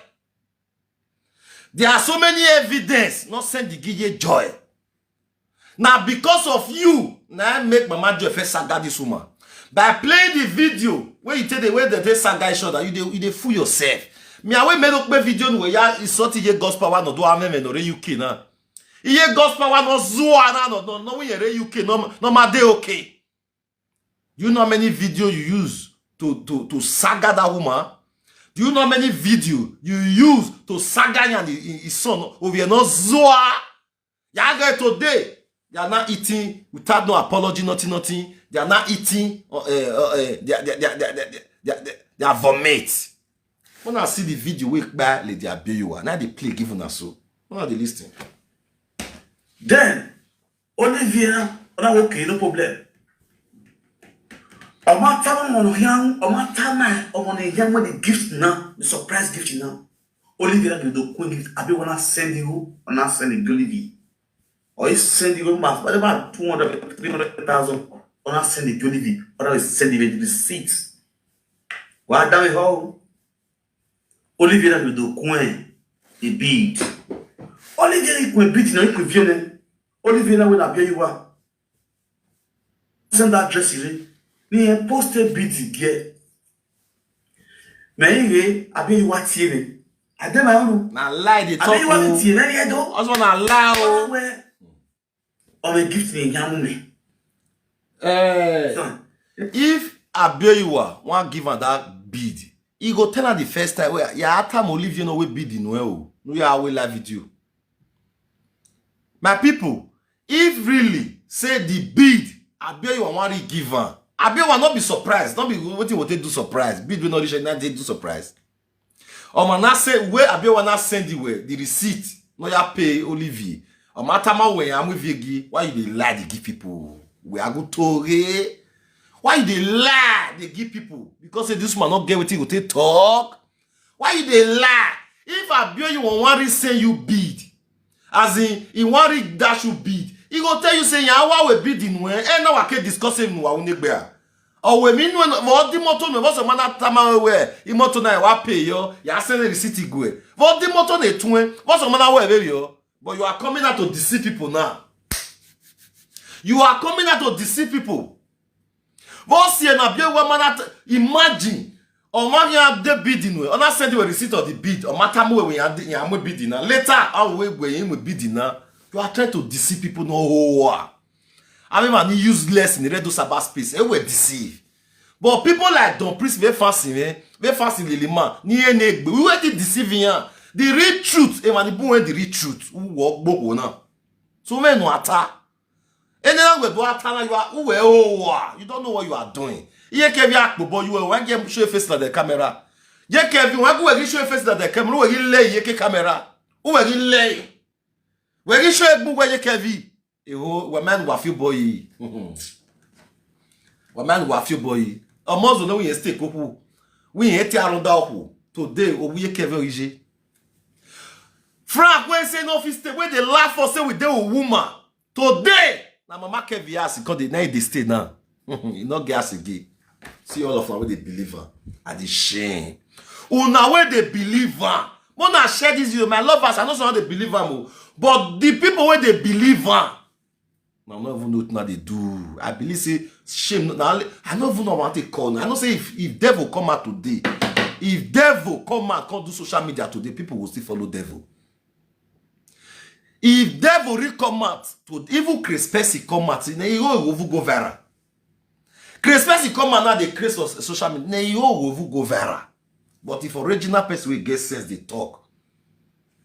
There are so many evidence not send the Gige Joy. Na because of you na im make Mama Joy first saga this woman by playing the video wey you take dey, wey dem take saga each other. You dey, you dey fool yourself. Me, I wey make up video nu ya insult iye gospel wa no do ameme no re U K na. Iye gospel wa no zua na no no no we re U K no no ma dey okay. Do you know how many video you use to to to saga that woman? Do you know how many video you use to saga and his son? Ovie no zua. Ya get today. They are not eating without no apology, nothing, nothing. They are not eating. Uh, uh, uh, uh, they, are- they, are- they, are- they, are- they, are- they, are- they, are- they are vomit. When I see the video, we buy Lady Abioyewa. Now they play, give una so. When are they listening? Then Olivia, oh, okay, no problem. Ọmọ táwọn ọmọ yẹn, ọmọ táwọn ọmọ yẹn wọ́n the gift now, the surprise gift now. Olivia, you do queen gift. Abi wanna send you, wanna send the Olivia. Or you send you about whatever two hundred, three hundred thousand, wanna send the Olivia, or send the receipt. Why damn it all? Olivia, you do queen a bid. Olivia, you queen bid, no, you queen viene. Olivia, when I pay you are. Send that dress you. Ni post a bid get. Me ye, I pay you what you. I don't know. Na lie they I pay you what talk. you. Then you do. Also na lie o. Where? Or a gift in Yamumi. Eh, Son. If Abioyewa wan give am that bid, he go tell am the first time. Well, ya atam Olivia no wey bid in well o. No ya we live video. My people, if really say the bid Abioyewa wan really give am, Abioyewa no be surprise. No be wetin we take do surprise. Bid wey no reach na take do surprise. Omo na say wey Abioyewa na send the way the receipt. No ya pay Olivia. Omo atama we ya mu vigi. Why you dey lie dey give people? We are good to. Why you dey lie dey give people? Because say this man no get wetin go take talk. Why you dey lie? If Abioyewa wan really send you bid, as in he wan really dash you bid, he go tell you say ya wa we bid in we. Eh, na wa ke discuss him wa unegbea. Owe mi nu mo di moto me boso mana tama we. Imoto na wa pay yo. Ya send the receipt igwe. Vo di moto na etun. Boso mana we be yo. But you are coming out to deceive people now. You are coming out to deceive people. Bosi na bie we mana imagine. O ma ya de bid in we. Ona send you a receipt of the bid. O ma tamu we ya ya mu bid na. Later, how we we him bid na. You are trying to deceive people no. I mean, man, useless in the red cyber space. It will deceive. But people like Don Priest, very fancy, man. Very fancy, Lily Man. Ni ene gbe. We were the deceiving. The real truth. E man, the boy, the real truth. Who walk book now? So men no attack. And then we do attack. You are who we oh. You don't know what you are doing. Ye kevi akpo, but you were when you show your face like the camera. Ye kevi when you show your face like the camera. We lay ye ke camera. Who we lay? We show egbu we ye kevi. Ewo, we man wa few boy. We man wa few boy. Omozo no we stay koku. We eti aronda oku. Today o we keve ije. Frank, when say no fit stay, when they laugh for say we dey with woman. Today, na mama Kevin ass come dey now dey stay now. He no get ass again. See all of them wey dey believe am. I dey shame. Una wey dey believe am. Mona share this video. My lovers, I know some dey believe am o. But the people wey dey believe am, na no even know wetin I dey do. I believe say shame. Na only, I no even know what they call. I know say if, if devil come out today, if devil come out, come do social media today, people will still follow devil. If devil really come out to even Chris Percy come out, na you go even go viral. Chris Percy come out now, they create social media, na you go even go viral. But if original person will get sense, they talk.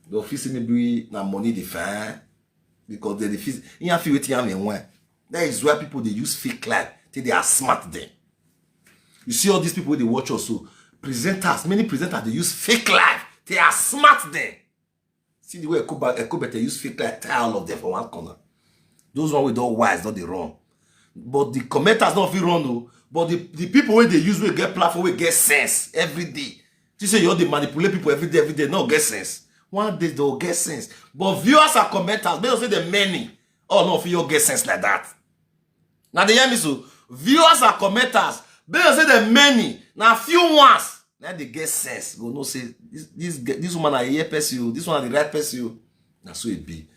The office maybe na money they find because they feel you have to wait and when. That is why people they use fake life till they are smart them. You see all these people they watch us so presenters, many presenters they use fake life. They are smart them. See the way Ekuba Ekubete use fake life tie all of them for one corner. Those one we don't wise, not the wrong. But the commenters not feel wrong though. But the, the people where they use will get platform, will get sense every day. You say you dey manipulate people every day, every day, no get sense. One day they'll get sense. But viewers are commenters, they don't say the many. Oh no, if you get sense like that. Now they hear me so. Viewers are commenters, they don't say the many. Now few ones. Now they get sense. Go no say this this ge- this woman I hear person you, this one the right person you. Now so it be.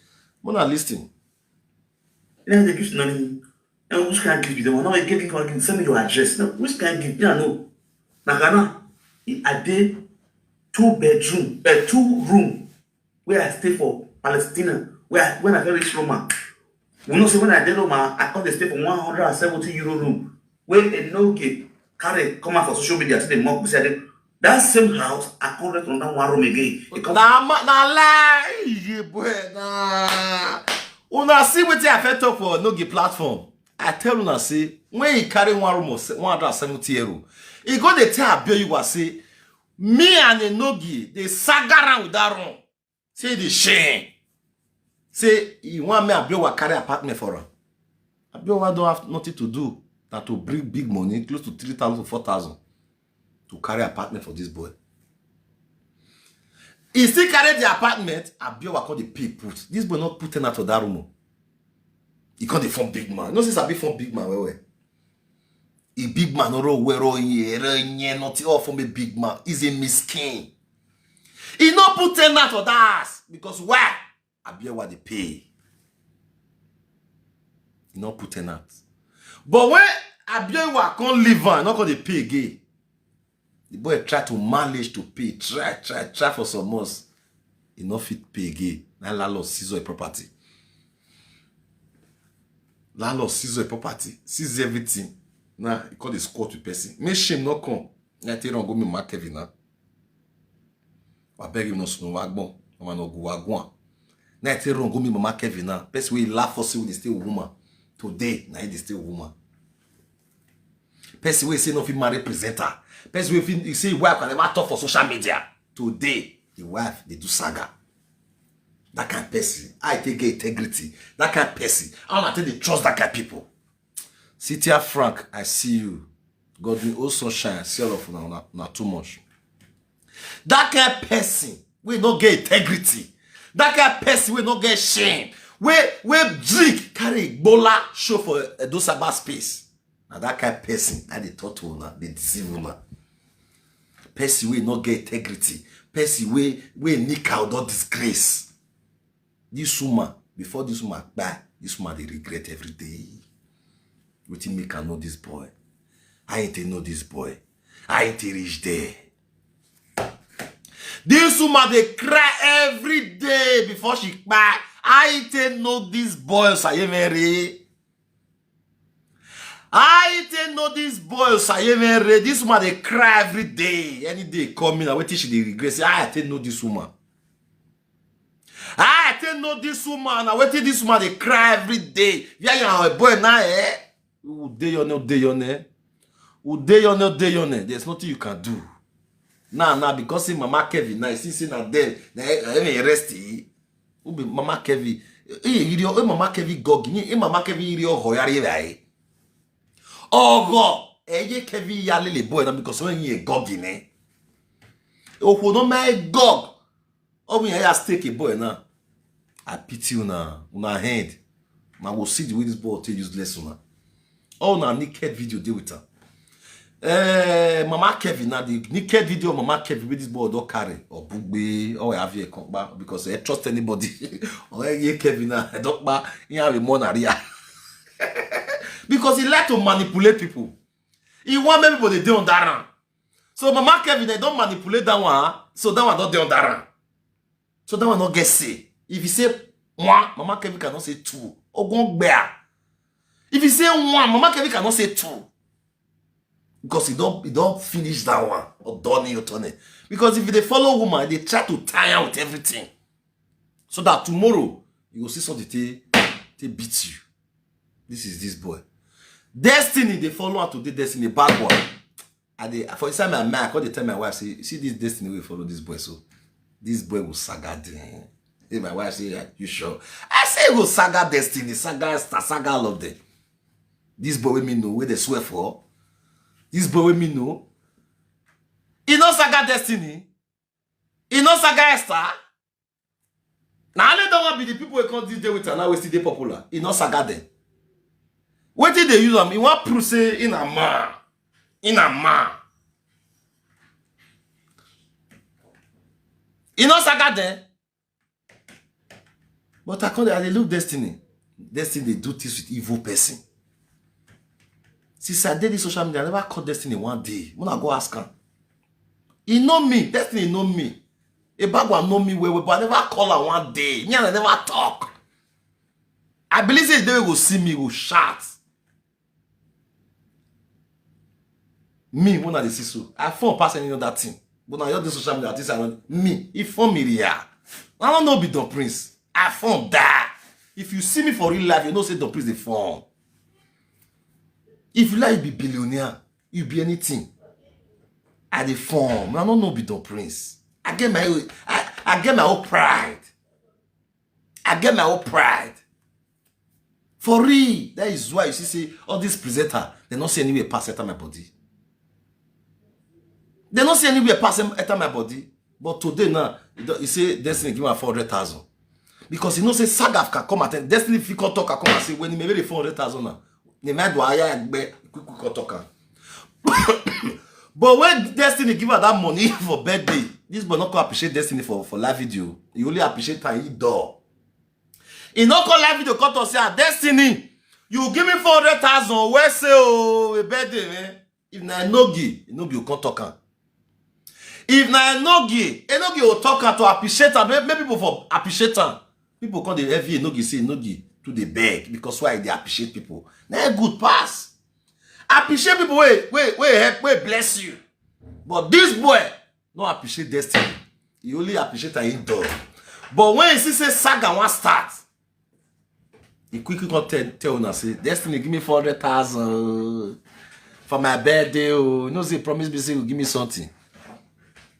Mona listen. You know, they give money. And which kind of gift be the one? No, you get gift, send me your address. No, which kind of gift? Yeah, no. Na Ghana, I dey two bedroom, uh, two room where I stay for Palestina, where I, when I very Roma. We know say when I dey Roma, I come dey stay for one hundred and seventy euro room. Where a no get carry come out for social media to the mock say that same house, I come rent another one room again. It come na ma- na lie, yeah, boy, na. Una see wetin I fit talk for Nogi platform. I tell una say when he carry one room of se- one hundred and seventy euro, he go dey tell Abioyiwa say me and Enogi dey saga around with that room. Say the shame. Say he want me Abioyiwa carry apartment for am. Abioyiwa don't have nothing to do than to bring big money, close to three thousand to four thousand, to carry apartment for this boy. He still carry the apartment, Abioyiwa come dey pay put. This boy not put ten out of that room. Oh. He come dey form big man. You know since I be form big man well well. He big man, no roll well, roll here, roll here, nothing all form a big man. He's a miskin. He not put ten out of that ass because why? Abioyiwa dey pay. He not put ten out. But when Abioyiwa come leave am, not come dey pay again. The boy try to manage to pay, try, try, try for some months. He not fit pay again. Now landlord seize all the property. Landlord seize all the property, seize everything. Now he call the squat with person. Make shame not come. Now I take wrong go me Mark Kevin now. I beg him no sunu wagbon. I'm an ogu wagwan. Now I take wrong go me Mama Kevin now. Person wey laugh for say we dey stay with woman. Today, now he dey stay with woman. Person wey say no fit marry presenter. Person wey fit say wife can never talk for social media. Today, the wife dey do saga. That kind of person, I take get integrity. That kind of person, I want to take the trust that kind of people. Cynthia Frank, I see you. Godwin O Sunshine, I see all of una, una, una too much. That kind of person wey no get integrity, that kind of person wey no get shame, wey wey drink carry igbola show for Edo Saba space. Na that kind of person I dey talk to una, dey deceive una. Person wey no get integrity, person wey wey nika don disgrace. This woman, before this woman kpai, this woman dey regret every day. Wetin make I know this boy? I ain't know this boy. I ain't reach there. This woman dey cry every day before she kpai. I ain't know this boy, Sayemere. I ain't know this boy, Sayemere. This woman dey cry every day. Any day coming, na wetin she dey regret. Say, I ain't know this woman. I take know this woman. Na wetin this woman dey cry every day. Where you are, boy now, eh? Udeyone, Udeyone. Udeyone, Udeyone. There's nothing you can do. Now, now, because say Mama Kevin, now you see say na there, na eh, eh, arrest eh. Who be Mama Kevin? Eh, you dey, eh, Mama Kevin gog, eh, Mama Kevin iri oho yari rai. Ogo, eh, ye Kevin ya lele boy na because when you gog in eh. Oho no my gog. Oh, me, I stake a boy now. I pity una, una hand. Now we'll see the way this boy take useless una. All na naked video dey with her. Eh, Mama Kevin, now the naked video of Mama Kevin with this boy don't carry or bugbe or have a come back because I trust anybody. Or eh, yeah, Kevin now I don't back. He have a more area because he like to manipulate people. He want make people dey dey on that round. So Mama Kevin, they don't manipulate that one. So that one don't dey on that round. So that one not get say. If you say one, Mama Kevin cannot say two. Ogon gbea. If you say one, Mama Kevin cannot say two. Because he don't he don't finish that one. Or done your turn. Because if they follow woman, they try to tie her with everything. So that tomorrow you will see something they, they beat you. This is this boy. Destiny, they follow her today. Destiny, bad boy. I dey for inside my mind, I come dey tell my wife say, see this destiny wey follow this boy so, this boy go saga dem. Hey, my wife say, are you sure? I say go saga destiny, saga Esther, saga all of them. This boy wey me know, wey dey swear for, this boy wey me know, he no saga destiny, he no saga Esther. Na only that one be the people wey come this day with am now wey still dey popular. E no saga dem. Wetin dey use am? E wan prove say e na man. E na man. E no saga dem. But I come dey, I dey look destiny. Destiny dey do things with evil person. Since I dey this social media, I never call Destiny one day. Una go ask am. E know me, Destiny know me. Ebagwa know me well well, but I never call am one day. Me and I never talk. I believe say the day wey go see me, go shout. Me, when I dey see so, I fun pass any other thing. But now, you dey social media, this and me, e fun me real. I don't know be Don Prince. I fun die. If you see me for real life, you know say Don Prince dey fun. If you like, you be billionaire, you be anything. I dey fun. I don't know be Don Prince. I get my own, I, I get my own pride. I get my own pride. For real, that is why you see say all these presenter, they no see anywhere pass enter my body. They no see anywhere pass em- enter my body. But today now, you don- you say Destiny give am four hundred thousand. Because you know say Sagaf can come at Destiny fit come talk and come and say, "When he may be four hundred thousand now, they might do higher quick quick come talk am." But when Destiny give her that money for birthday, this boy not come appreciate Destiny for, for live video. He only appreciate her indoor. He not call live video, come to say, "Ah, Destiny, you give me four hundred thousand, where say, oh, a birthday, man." If na Enogi, Enogi will come talk am. If na Enogi, Enogi will talk am to appreciate am. Make, make people for appreciate am. People come dey heavy Enogi, say Enogi to dey beg because why they appreciate people. Na good pass. Appreciate people wey, wey, wey help, wey bless you. But this boy no appreciate Destiny. He only appreciate her indoor. But when he see say saga wan start, he quickly come tell, tell una say, "Destiny, give me four hundred thousand for my birthday. Oh, you know say promise me say you give me something."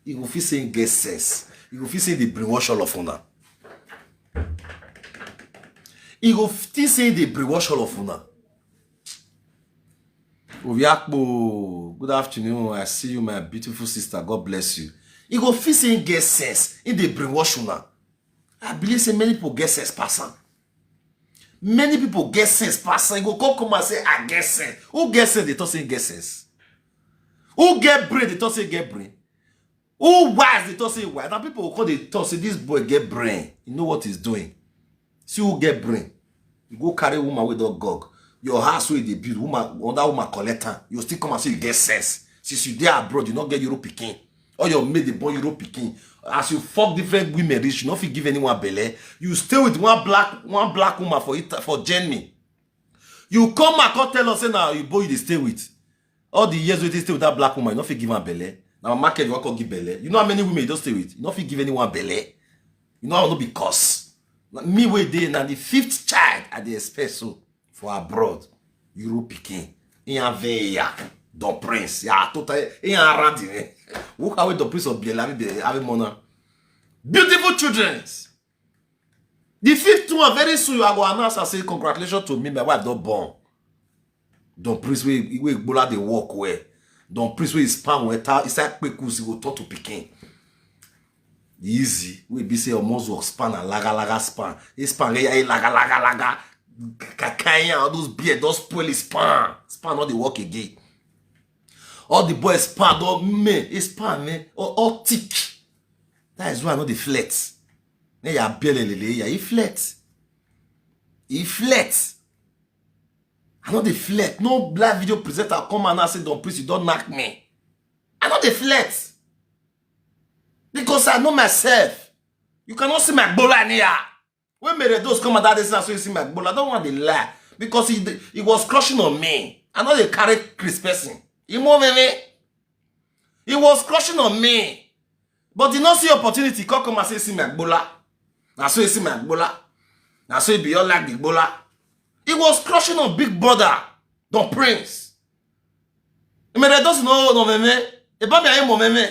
He go feel say he get sense. He go feel say they brainwash all of una. He go feel say they brainwash all of una. Oviakpo, good afternoon. I see you, my beautiful sister. God bless you. He go feel say he get sense. He dey brainwash una. I believe say many people get sense pass am. Many people get sense pass am. He go come, come and say, "I get sense." Who get sense? They talk say he get sense. Who get brain? They talk say he get brain. Who wise? They talk say he wise. Now people go come dey talk say this boy get brain. He know what he's doing. See who get brain. You go carry woman wey don gog. Your house wey you dey build, woman, another woman collect am. You still come and say you get sense. Since you dey abroad, you no get Euro pikin. All your mate dey born Euro pikin. As you fuck different women reach, you no fit give anyone belle. You stay with one black, one black woman for Ita-, for Germany. You come and come tell us say na Oyibo you dey stay with. All the years wey you stay with that black woman, you no fit give am belle. Na market you wan come give belle. You know how many women you don stay with? You no fit give anyone belle. You know how no be cause. Na me wey dey na the fifth child I dey expect so for abroad. Euro pikin. Iyan veya. Don Prince. Ya total. Iyan aradi. Who can wait Don Prince of Biela? Abi Mona. Beautiful children. The fifth one, very soon, I go announce and say, "Congratulations to me, my wife don born." Don Prince wey, wey Igbola dey work well. Don Prince wey span well, ta-, inside kpekus, he go turn to pikin. Easy. We be say almost work span and laga laga span. He span, eh, eh, laga laga laga. Kakaya, all those beard, don spoil his span. Span no dey work again. All the boys span, don me, his span, man, all, all thick. That is why I no dey flirt. Then you are belelele, yeah, he flirt. He flirt. I no dey flirt. No black video presenter come and now say, "Don Prince, you don knack me." I no dey flirt. Because I know myself. You cannot see my gbola anyhow. When Mere Dos come and that day, say, "So you see my gbola." I don't want to lie. Because he, he was crushing on me. I no dey carry Chris person. He more me. He was crushing on me. But he no see opportunity. Come, come and say, "See my gbola." Na so you see my gbola. Na so he be all like the gbola. He was crushing on big brother, Don Prince. Mere Dos no, no, me, me. Eba me, I mo, me, me.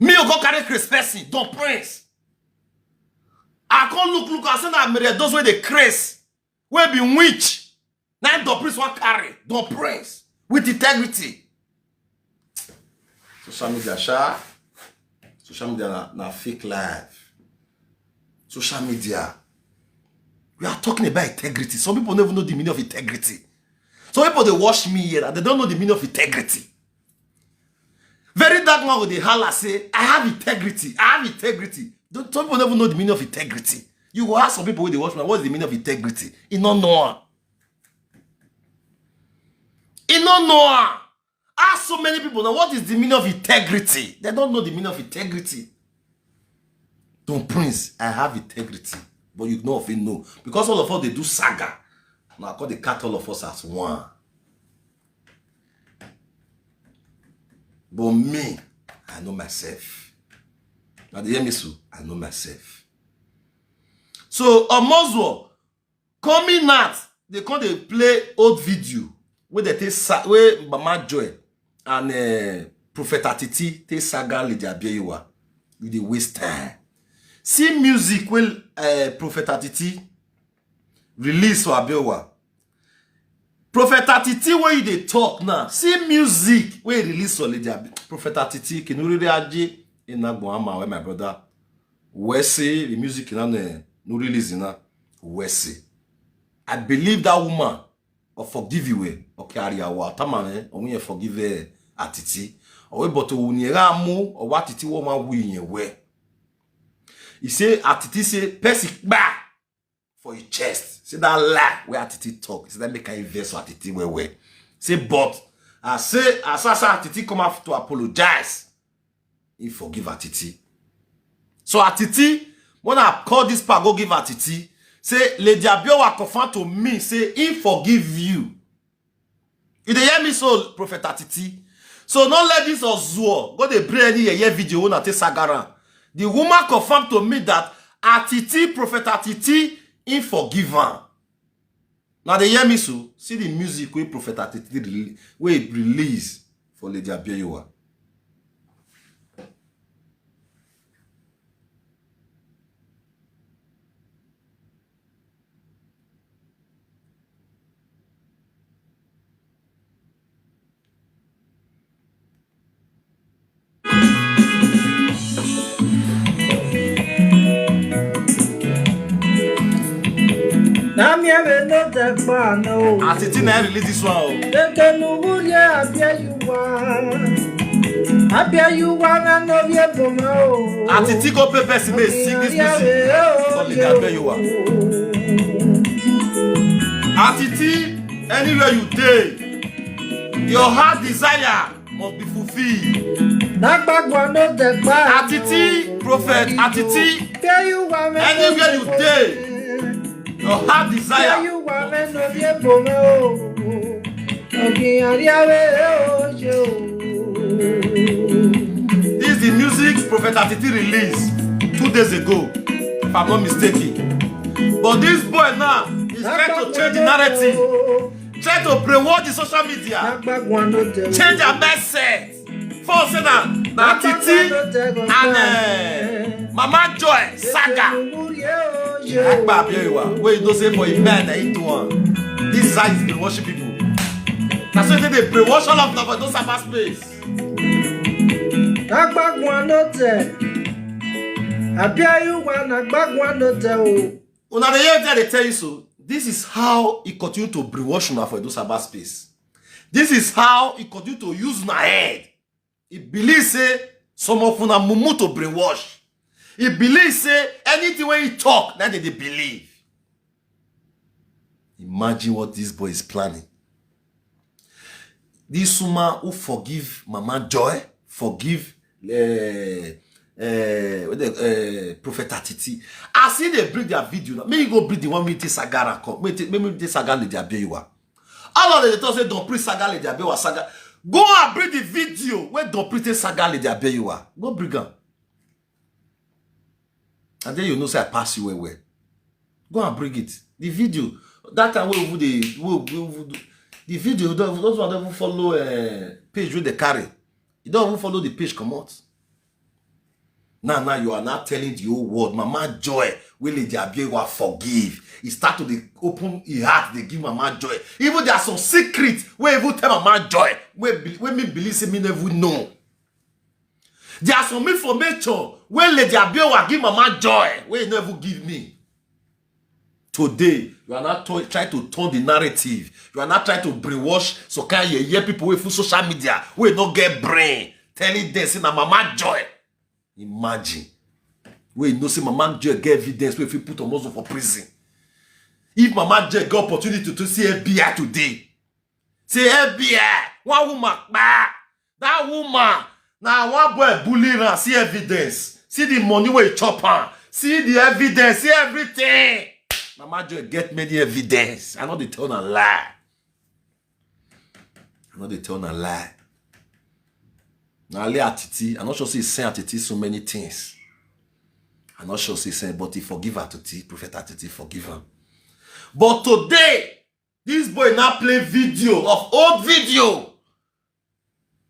Me, you go carry Chris person, Don Prince. I come look, look, I say na Mere Dos wey dey craze, wey be witch. Na Don Prince wan carry, Don Prince, with integrity. Social media, sha. Social media na, na fake life. Social media. We are talking about integrity. Some people never know the meaning of integrity. Some people dey watch me here and they don't know the meaning of integrity. Very dark man go dey holla say, "I have integrity. I have integrity." Don't, some people never know the meaning of integrity. You go ask some people wey dey watch me, what is the meaning of integrity? E no know am. E no know am. Ask so many people now, what is the meaning of integrity? They don't know the meaning of integrity. Don Prince, I have integrity, but you no fit know because all of us dey do saga. Now I call the cut all of us as one. But me, I know myself. Now they hear me so, I know myself. So Omozuo coming out, they come dey play old video wey they take sa- wey Mama Joy and uh, Prophet Atiti take saga Lady Abioyewa. You dey waste time. See music wey uh, Prophet Atiti release for Abioyewa. Prophet Atiti wey you dey talk now, see music wey release for Lady Abi- Prophet Atiti Kinuriri Aje Inagbo Ama, where my brother Wesley, the music na no release na Wesley. I believe that woman or forgive you eh, okay, Ariawa, Tamane, or we forgive eh, Atiti. Or we but Uniera Mu, or what Atiti woman we in way. He say, Atiti say, Percy, bah! For your chest. See that lie where Atiti talk. See that make I invest for Atiti well well. Say, but I say, as I say, Atiti come out to apologize. He forgive Atiti. So Atiti, when I call this pa go give Atiti, say Lady Abioyewa confirm to me, say he forgive you. You dey hear me so, Prophet Atiti? So no let this Ozuo go dey bring any yeye video una take saga am. The woman confirm to me that Atiti, Prophet Atiti, he forgive am. Now they hear me so. See the music wey Prophet Atiti rele- wey release for Lady Abioyewa. Na me we no dey gbana o. Atiti na release this one o. Eke nugurie Abioyewa. Abioyewa na no ye boma o. Atiti go pay person make sing this music. Solid Abioyewa. Atiti, anywhere you dey, your heart desire must be fulfilled. Atiti, prophet, Atiti, anywhere you dey, your heart desire. This is the music Prophet Atiti released two days ago, if I'm not mistaken. But this boy now is trying to change the narrative. Try to brainwash the social media. Change their mindset. For say na na Atiti and uh, Mama Joy saga. Agba Abioyewa, wey you know say for a man na he do am. This side is brainwashing people. Na so they dey brainwash all of them for those cyber space. Agbagwa no tell. Abioyewa na gbagwa no tell o. Una dey hear wetin I dey tell you so? This is how he continue to brainwash una for Edo Saba space. This is how he continue to use una head. He believe say some of una mumu to brainwash. He believe say anything wey he talk, na dem dey believe. Imagine what this boy is planning. This woman who forgive Mama Joy, forgive uh, uh, Prophet Atiti. As he dey bring their video now, make you go bring the one wey take saga am come. Make take- make me take saga Lady Abioyewa. All of them dey talk say Don Priest saga Lady Abioyewa saga. Go and bring the video wey Don Priest take saga Lady Abioyewa. Go bring am. And then you know say I pass you well well. Go and bring it. The video that time wey we dey wey we dey do the video don don don even follow uh, page wey dey carry. You don even follow the page comot. Now now you are now telling the whole world, Mama Joy wey Lady Abioyewa forgive. He start to dey open him heart dey give Mama Joy. Even there are some secret wey even tell Mama Joy wey be- wey me believe say me never know. There are some information wey Lady Abioyewa give Mama Joy wey he never give me. Today, you are not to- trying to turn the narrative. You are not trying to brainwash some kind yeye people wey full social media wey no get brain. Telling them say na Mama Joy. Imagine. Wey know say Mama Joy get evidence wey fit put Omozo for prison. If Mama Joy get opportunity to see F B I today, say F B I, one woman kpa. That woman, na one boy bully am, see evidence. See the money wey e chop am. See the evidence, see everything. Mama Joy get many evidence. I no dey tell una lie. I no dey tell una lie. Na only Atiti, I no sure say e send Atiti so many things. I no sure say e send, but e forgive Atiti, Prophet Atiti forgive am. But today, this boy now play video of old video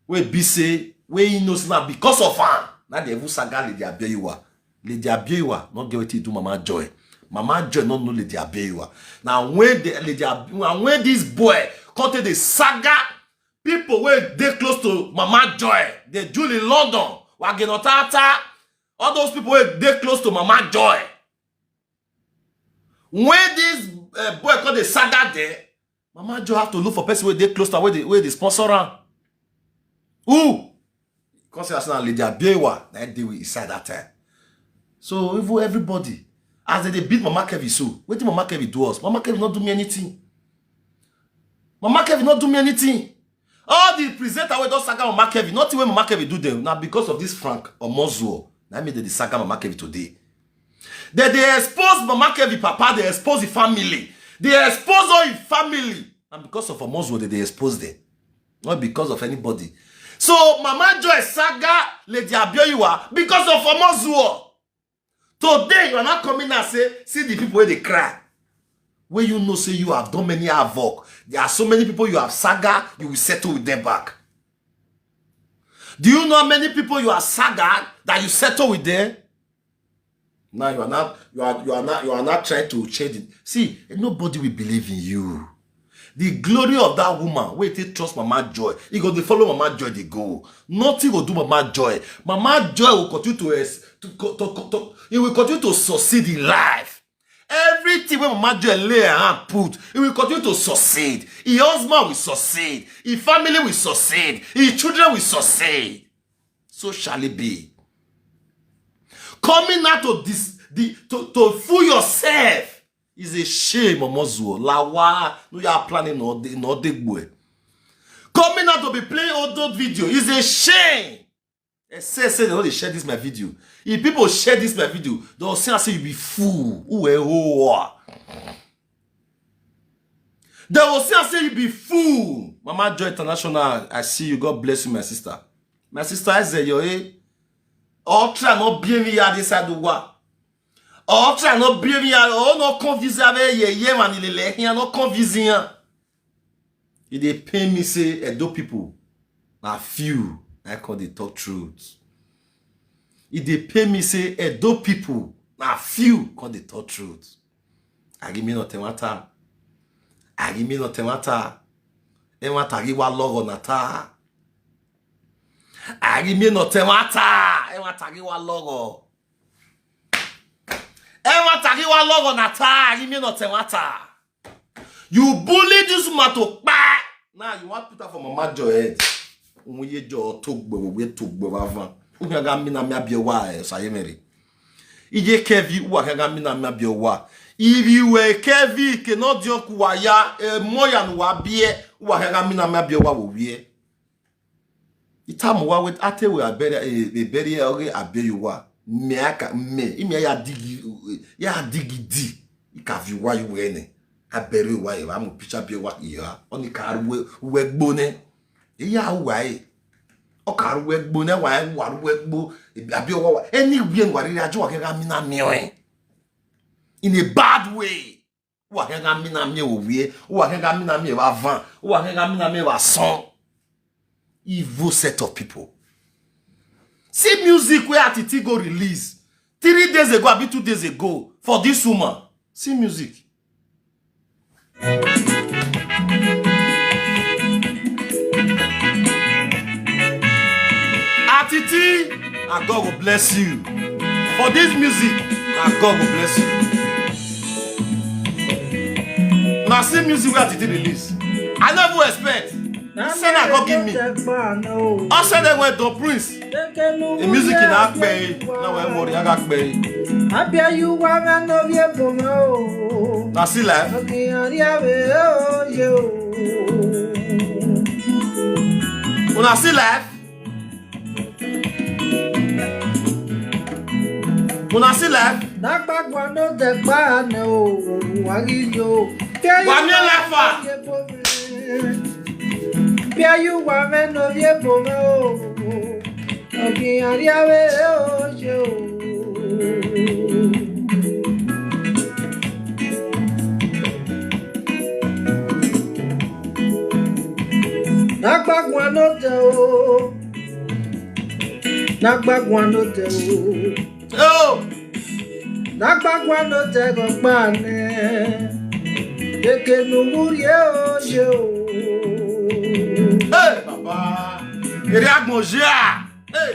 wey be say, wey he know say na because of am na dey even saga Lady Abioyiwa. Lady Abioyiwa no get wetin do Mama Joy. Mama Joy no know Lady Abioyiwa. Na when the Lady Ab-, na when this boy come take dey saga people wey dey close to Mama Joy, the Julie London, Wageno Tata, all those people wey dey close to Mama Joy. When this uh, boy come dey saga there, Mama Joy have to look for person wey dey close to am, wey dey, wey dey sponsor am. Who? Come say as na Lady Abioyiwa na him dey with inside that time. So even everybody, as dem dey beat Mama Kevin so, wetin Mama Kevin do us? Mama Kevin no do me anything. Mama Kevin no do me anything. All the presenter wey don saga Mama Kevin, nothing wey Mama Kevin do them na because of this Frank Omozuo. Na me dey saga Mama Kevin today. Dem dey expose Mama Kevin papa, dey expose the family. Dey expose all his family. And because of Omozuo, dem dey expose them. Not because of anybody. So Mama Joy saga Lady Abioyiwa because of Omozuo. Today you are not coming and say, see the people wey dey cry. Wey you know say you have done many havoc. There are so many people you have saga, you will settle with them back. Do you know how many people you have saga that you settle with them? Now you are not, you are, you are not, you are not trying to change it. See, nobody will believe in you. The glory of that woman wey take trust Mama Joy, e go dey follow Mama Joy dey go. Nothing go do Mama Joy. Mama Joy will continue to, ex-, to, to, to, to, he will continue to succeed in life. Everything wey Mama Joy lay her hand put, he will continue to succeed. His husband will succeed. His family will succeed. His children will succeed. So shall it be. Coming out to this, the, to, to fool yourself is a shame, Omozuo. Lawa, no, you are planning no de, no de boy. Coming out to be playing old, old video is a shame. Except say they no dey share this my video. If people share this my video, they will say, I say you be fool. Who eh, oh, ah. They will say, I say you be fool. Mama Joy International, I see you. God bless you, my sister. My sister, I say, yo, eh? All try not be me at this side of what? All try not be me at all, no confuse me, yeah, yeah, man, ilele, here, no confuse here. E dey pain me say Edo people na few na come dey talk truth. E dey pain me say Edo people na few come dey talk truth. Arime no temata. Arime no temata. Enwata gi wa logo nata. Arime no temata. Enwata gi wa logo. Enwata gi wa logo nata. Arime no temata. You bully this woman to kpa. Now you want put her for Mama Joy head. Uye jo to gbe, we to gbe wa van. Uye ga mi na mi abi wa e sa ye mere. Iye Kevin, uwa ga mi na mi abi wa. If you were Kevin, ke no dio kuwa ya, e moya nu wa bie, uwa ga mi na mi abi wa wo wie. Itamu wa wet ate we abere, e, e bere oge abe you wa. Me aka, me, imi ya digi, ya digi di. Ika vi wa you wene. Abere wa e wa mu picha be wa iya. Oni ka ruwe, uwe gbone. Iya wa e. O ka ruwe gbone wa e, wa ruwe gbo. Abi wa wa. Anywhere wa ri ajo wa ke ga mi na mi o e. In a bad way. Uwa ke ga mi na mi o wie. Uwa ke ga mi na mi wa van. Uwa ke ga mi na mi wa son. Evil set of people. See music where Atiti go release three days ago, abi two days ago for this woman. See music. Atiti, and God will bless you. For this music, and God will bless you. Now see music where Atiti release. I never expect. Send am come give me. Ọ send dem wey Don Prince. The music na akpe. Na we worry, aga akpe. Abia you wa me no vie bo me o. Na see life. Okin ari awe o ye o. Una see life. Una see life. Nagbagwa no de pa ne o. Wagi yo. Wa mi life a. Bia you wa me no vie bo me o. Okin ari awe o ye o. Nagbagwa no de o. Nagbagwa no de o. Oh. Nagbagwa no de go pa ne. Eke no muri o ye o. Hey, Baba. Ere agbonje a. Hey.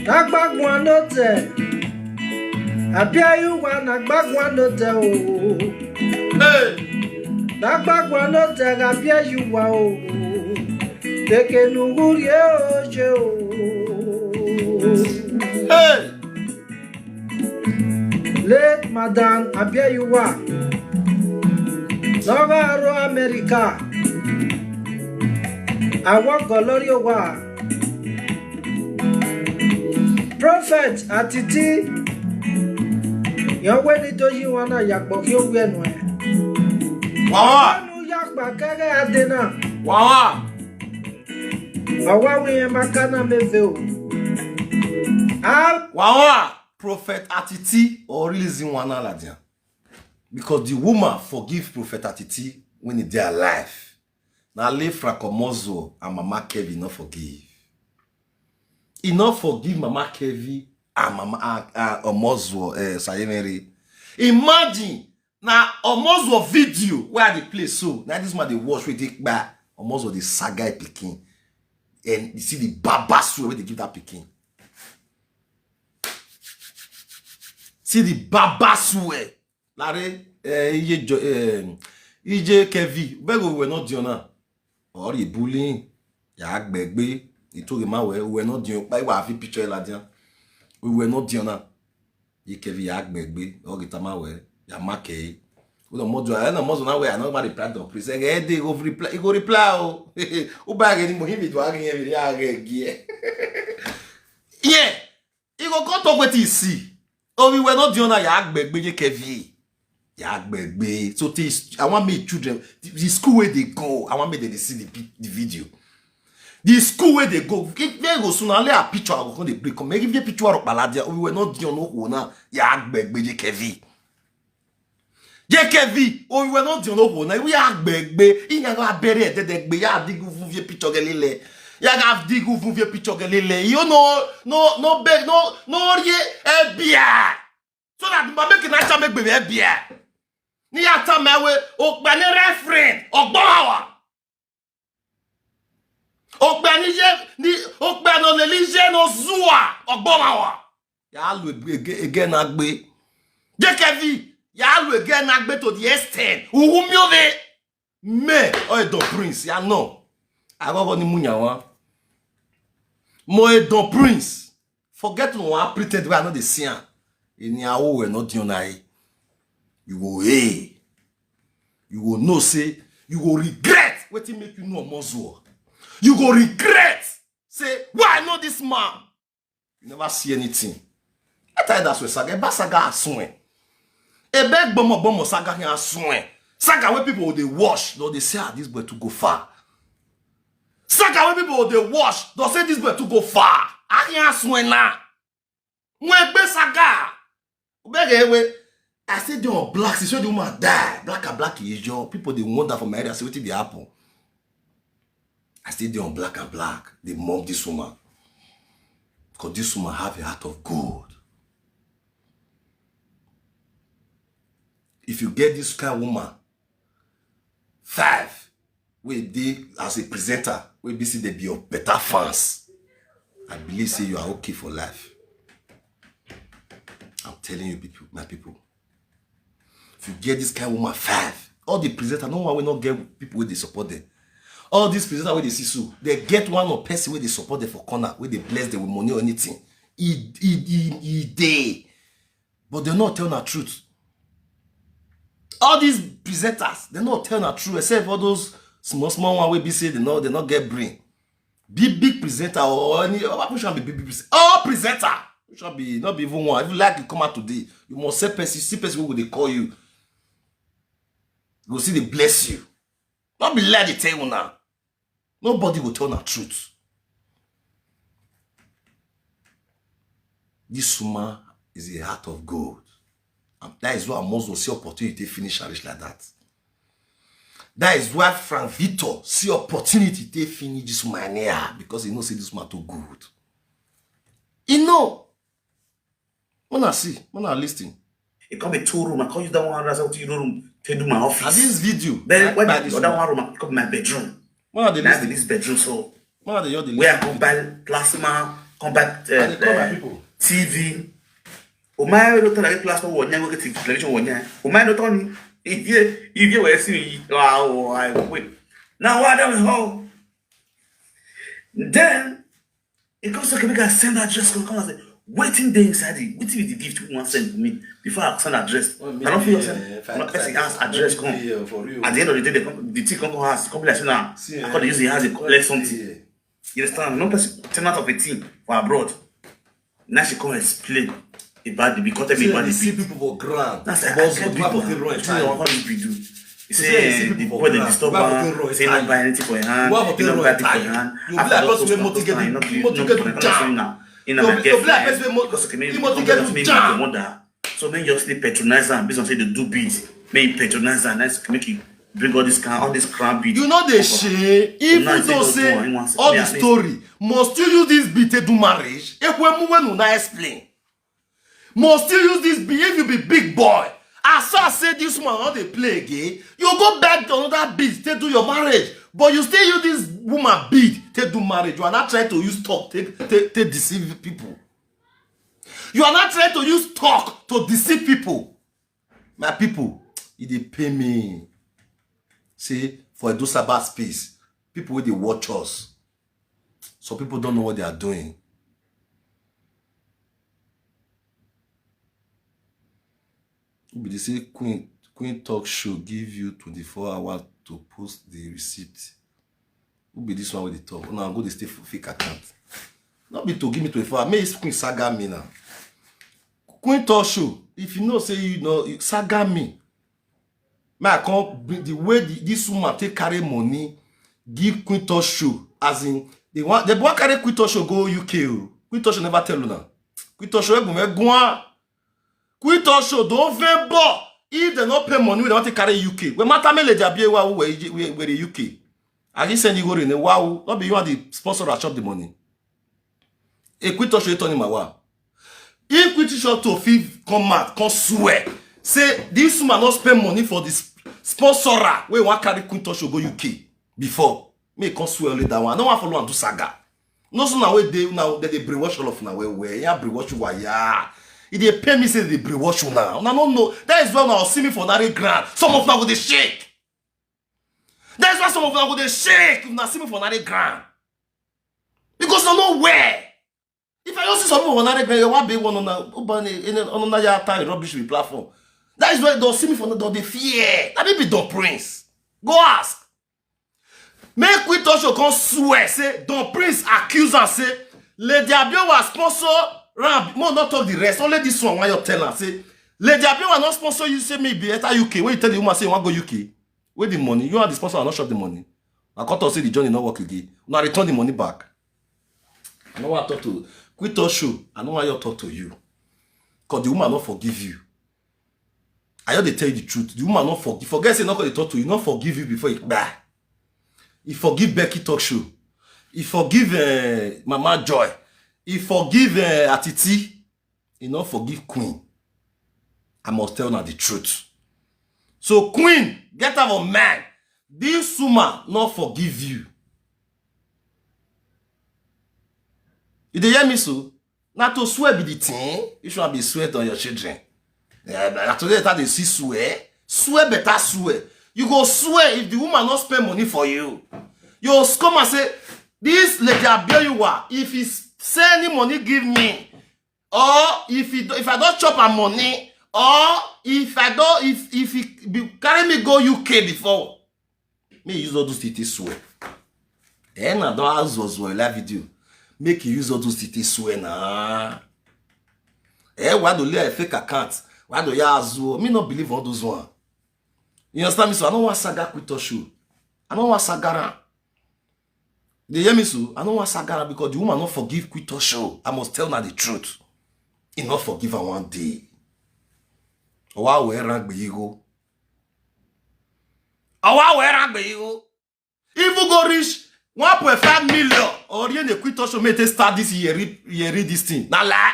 Nagbagwa no de. Abia you wa nagbagwa no de o. Hey. Nagbagwa no de abia you wa o. Eke no muri o ye o. Hey. Late Madam Abia you wa. Nova Aro America. Awo Golorio wa. Prophet Atiti. Yan we ni to yi wa na yakpo ki o we nu e. Wa wa. Nu yakpa kege adena. Wa wa. Awa we e makana me ve o. Al Wa wa. Prophet Atiti or releasing one aladian. Because the woman forgive Prophet Atiti when he dey alive. Na le Frank Omozo and Mama Kevin no forgive. He no forgive Mama Kevin and Mama uh, uh, Omozo uh, Sayemere. Imagine na Omozo video where I dey play so. Now this man dey watch wey dey kpa Omozo dey saga e pikin. And you see the baba swear wey dey give that pikin. See the baba swear. Lare eh, ije jo eh, ije kevi bego we no diona. Ori bullying. Ya gbegbe. Itoge ma we we no dion pa wa fi picture la dian. We we no diona. Ye kevi ya gbegbe. Ori ta ma we ya make. We no mojo. I no mojo na we I no ba reply to please. E dey go reply. E go reply o. U ba ge ni mo himi do age ye ya ge gie. Yeah. He go come talk wetin he see. Obi we no diona ya gbegbe ye kevi. Ya gbegbe. So this I want make children the, the school where they go. I want make them dey see the, pi- the video. The school where they go. If they go soon, I'll a picture. I go come dey break. Come make if the picture of Baladia. Obi we no diona ho na ya gbegbe ye kevi. Ye kevi. Obi we no diona ho na we ya gbegbe. Inya ga bere de de gbe ya digu vuvie picture gelile. Ya ga digu vuvie picture gelile. You know, no no beg no no rie ebia. So that mba make na cha make be ebia. Ni ya ta me we o gba ni reference ogborawa. O gba ni je ni o gba no le li je no zua ogborawa. Ya lu ege ege na gbe. Ye kevi ya lu ege na gbe to the extent. Uwu mi ove. Me o e Don Prince ya no. Agogo ni munyawa. Mo e Don Prince. Forget no one pretend we I no dey see am. Ini awo we no diona e. You go hey. You go know say you go regret wetin make you know Omozuo. You go regret say why I know this man. You never see anything. I tell you that's where saga. Eba saga aswen. Ebe gbomo gbomo saga here aswen. Saga where people dey watch, though they say ah this boy too go far. Saga where people dey watch, they say this boy too go far. I here aswen na. When gbe saga. Ubege we I still dey on black since when the woman die. Black and black is your people dey wonder for my area say wetin dey happen. I still dey on black and black dey mock this woman because this woman have a heart of gold. If you get this kind woman, five wey dey as a presenter wey be say dey be your better fans, I believe say you are okay for life. I'm telling you people, my people, if you get this kind woman five All the presenter, no one wey no get people wey dey support them. All these presenter wey dey see so, they get one or person wey dey support them for corner, wey dey bless them with money or anything. E e e e dey, but they no tell na truth. All these presenters, they no tell na truth, except all those small small one wey be say they no they no get brain. Big big presenter or any or which one be big big presenter? All presenter, which one be not be even one. If you like, you come out today, you must say person, see person wey go dey call you, go see dey bless you. No be lie dey tell you now. Nobody go tell na truth. This woman is a heart of gold. And that is why Amos Ozo see opportunity to finish and reach like that. That is why Frank Victor see opportunity to finish this woman here, because he know say this woman too good. He know. When I see, when I listen. It come be two room. I come use that one as a two room to do my office. And this video, then right when by I this the other one room, I come my bedroom. When I dey listen, this bedroom, so when I dey hear the where I come buy plasma, come buy uh, I dey call my uh, people. T V. O my no turn like plasma one, go get television one. O my no turn. If you if you were see, wow, I wait. Now what the hell? Then e come say, "Okay, make I send address, come come and say wetin dey inside it, wetin be the gift wey you wan send to me before I send address." I no fit send person ask address come. At the end of the day, the thing come come house, come be like say na I come dey use the house dey collect something. You understand? No person, tenant of a thing for abroad. Now she come explain about the because tell me about the see people for ground. That's like I get people fit run time. What you do? You say the boy dey disturb am, say no buy anything for your hand, you no buy anything for your hand. You be like person wey Moti get the Moti get the jam. You be like person wey Moti get the jam. Wonder. So make you just dey patronize am, based on say dey do beat. Make you patronize am, that's make you bring all this kind, all this crown beat. You know the shame, even though say all the story, must you use this beat to do marriage? Ekwemu when una explain. Must you use this beat if you be big boy? As far as say this woman no dey play again, you go beg another beat to do your marriage, but you still use this woman beat to do marriage. You are not trying to use talk take take take deceive people. You are not trying to use talk to deceive people. My people, e dey pain me. Say for Edo Sabbath space, people wey dey watch us, some people don't know what they are doing. Who be dey say Queen Queen Talk Show give you twenty-four hours to post the receipt? Who be this one wey dey talk? Una go dey stay for fake account. No be to give me twenty-four hours. Make Queen saga me now. Queen Talk Show, if you know say you know, you saga me. Make I come bring the way the, this woman take carry money give Queen Talk Show. As in, they want they want carry Queen Talk Show go U K o. Queen Talk Show never tell una. Queen Talk Show egun egun. Queen Talk Show don vembo. If they no pay money, they want to carry U K. We matter me Lady Abiola who were were the U K. I just send you go in a wow. Not be you are the sponsor that chop the money. A Queen Talk Show turn him awa. If Queen Talk Show to fit come out, come swear, say this woman not spend money for this sponsorer wey wan carry Queen Talk Show go U K before. Make come swear only that one. I don't want follow and do saga. No so now wey dey now that they brainwash all of now where where yeah brainwash you were yeah. It dey pay me say they brainwash you now. Now no no. That is why now see me for Nari ground. Some of now go dey shake. That is why some of now go dey shake. If now see me for Nari ground. Because I know where. If I don't see some people for Nari ground, you want be one on on on ya time rubbish with platform. That is why they see me for the they fear. That may be Don Prince. Go ask. Make we touch your come swear say Don Prince accuse am say Lady Abiola sponsor ram. Mo not talk the rest. Only this one why you tell am say Lady Abiola not sponsor you say me be enter U K. When you tell the woman say you want go U K, where the money? You are the sponsor, I not shop the money. I cut off say the journey not work again. Now return the money back. I know what I talk to. Quit talk show. I know why you talk to you. Cause the woman not forgive you. I just dey tell you the truth. The woman not forgive. Forget say not gonna talk to you. Not forgive you before you bah. He forgive Becky Talk Show. He forgive uh, Mama Joy. He forgive uh, Atiti. He not forgive Queen. I must tell now the truth. So Queen, get out of man. This woman not forgive you. You dey hear me so? Na to swear be the thing. You should be sweat on your children. Yeah, but today that they see swear, swear better swear. You go swear if the woman not spend money for you. You come and say, "This lady Abioyuwa, if he send any money, give me. Or if he, if I don't chop her money, or if I don't, if, if he be, carry me go U K before." Me use all those things swear. Eh, na don ask us for live video. Make you use all those things swear na. Eh, why do lay a fake account? Why do you ask? Me not believe all those one. You understand me? So I don't want saga quit show. I don't want sagara. They hear me so? I don't want sagara because the woman not forgive quit show. I must tell her the truth. He not forgive her one day. Owa wera gbe yigo. Owa wera gbe yigo. Even go reach one point five million. Or you dey quit show, make they start this year, year this thing. Na lie.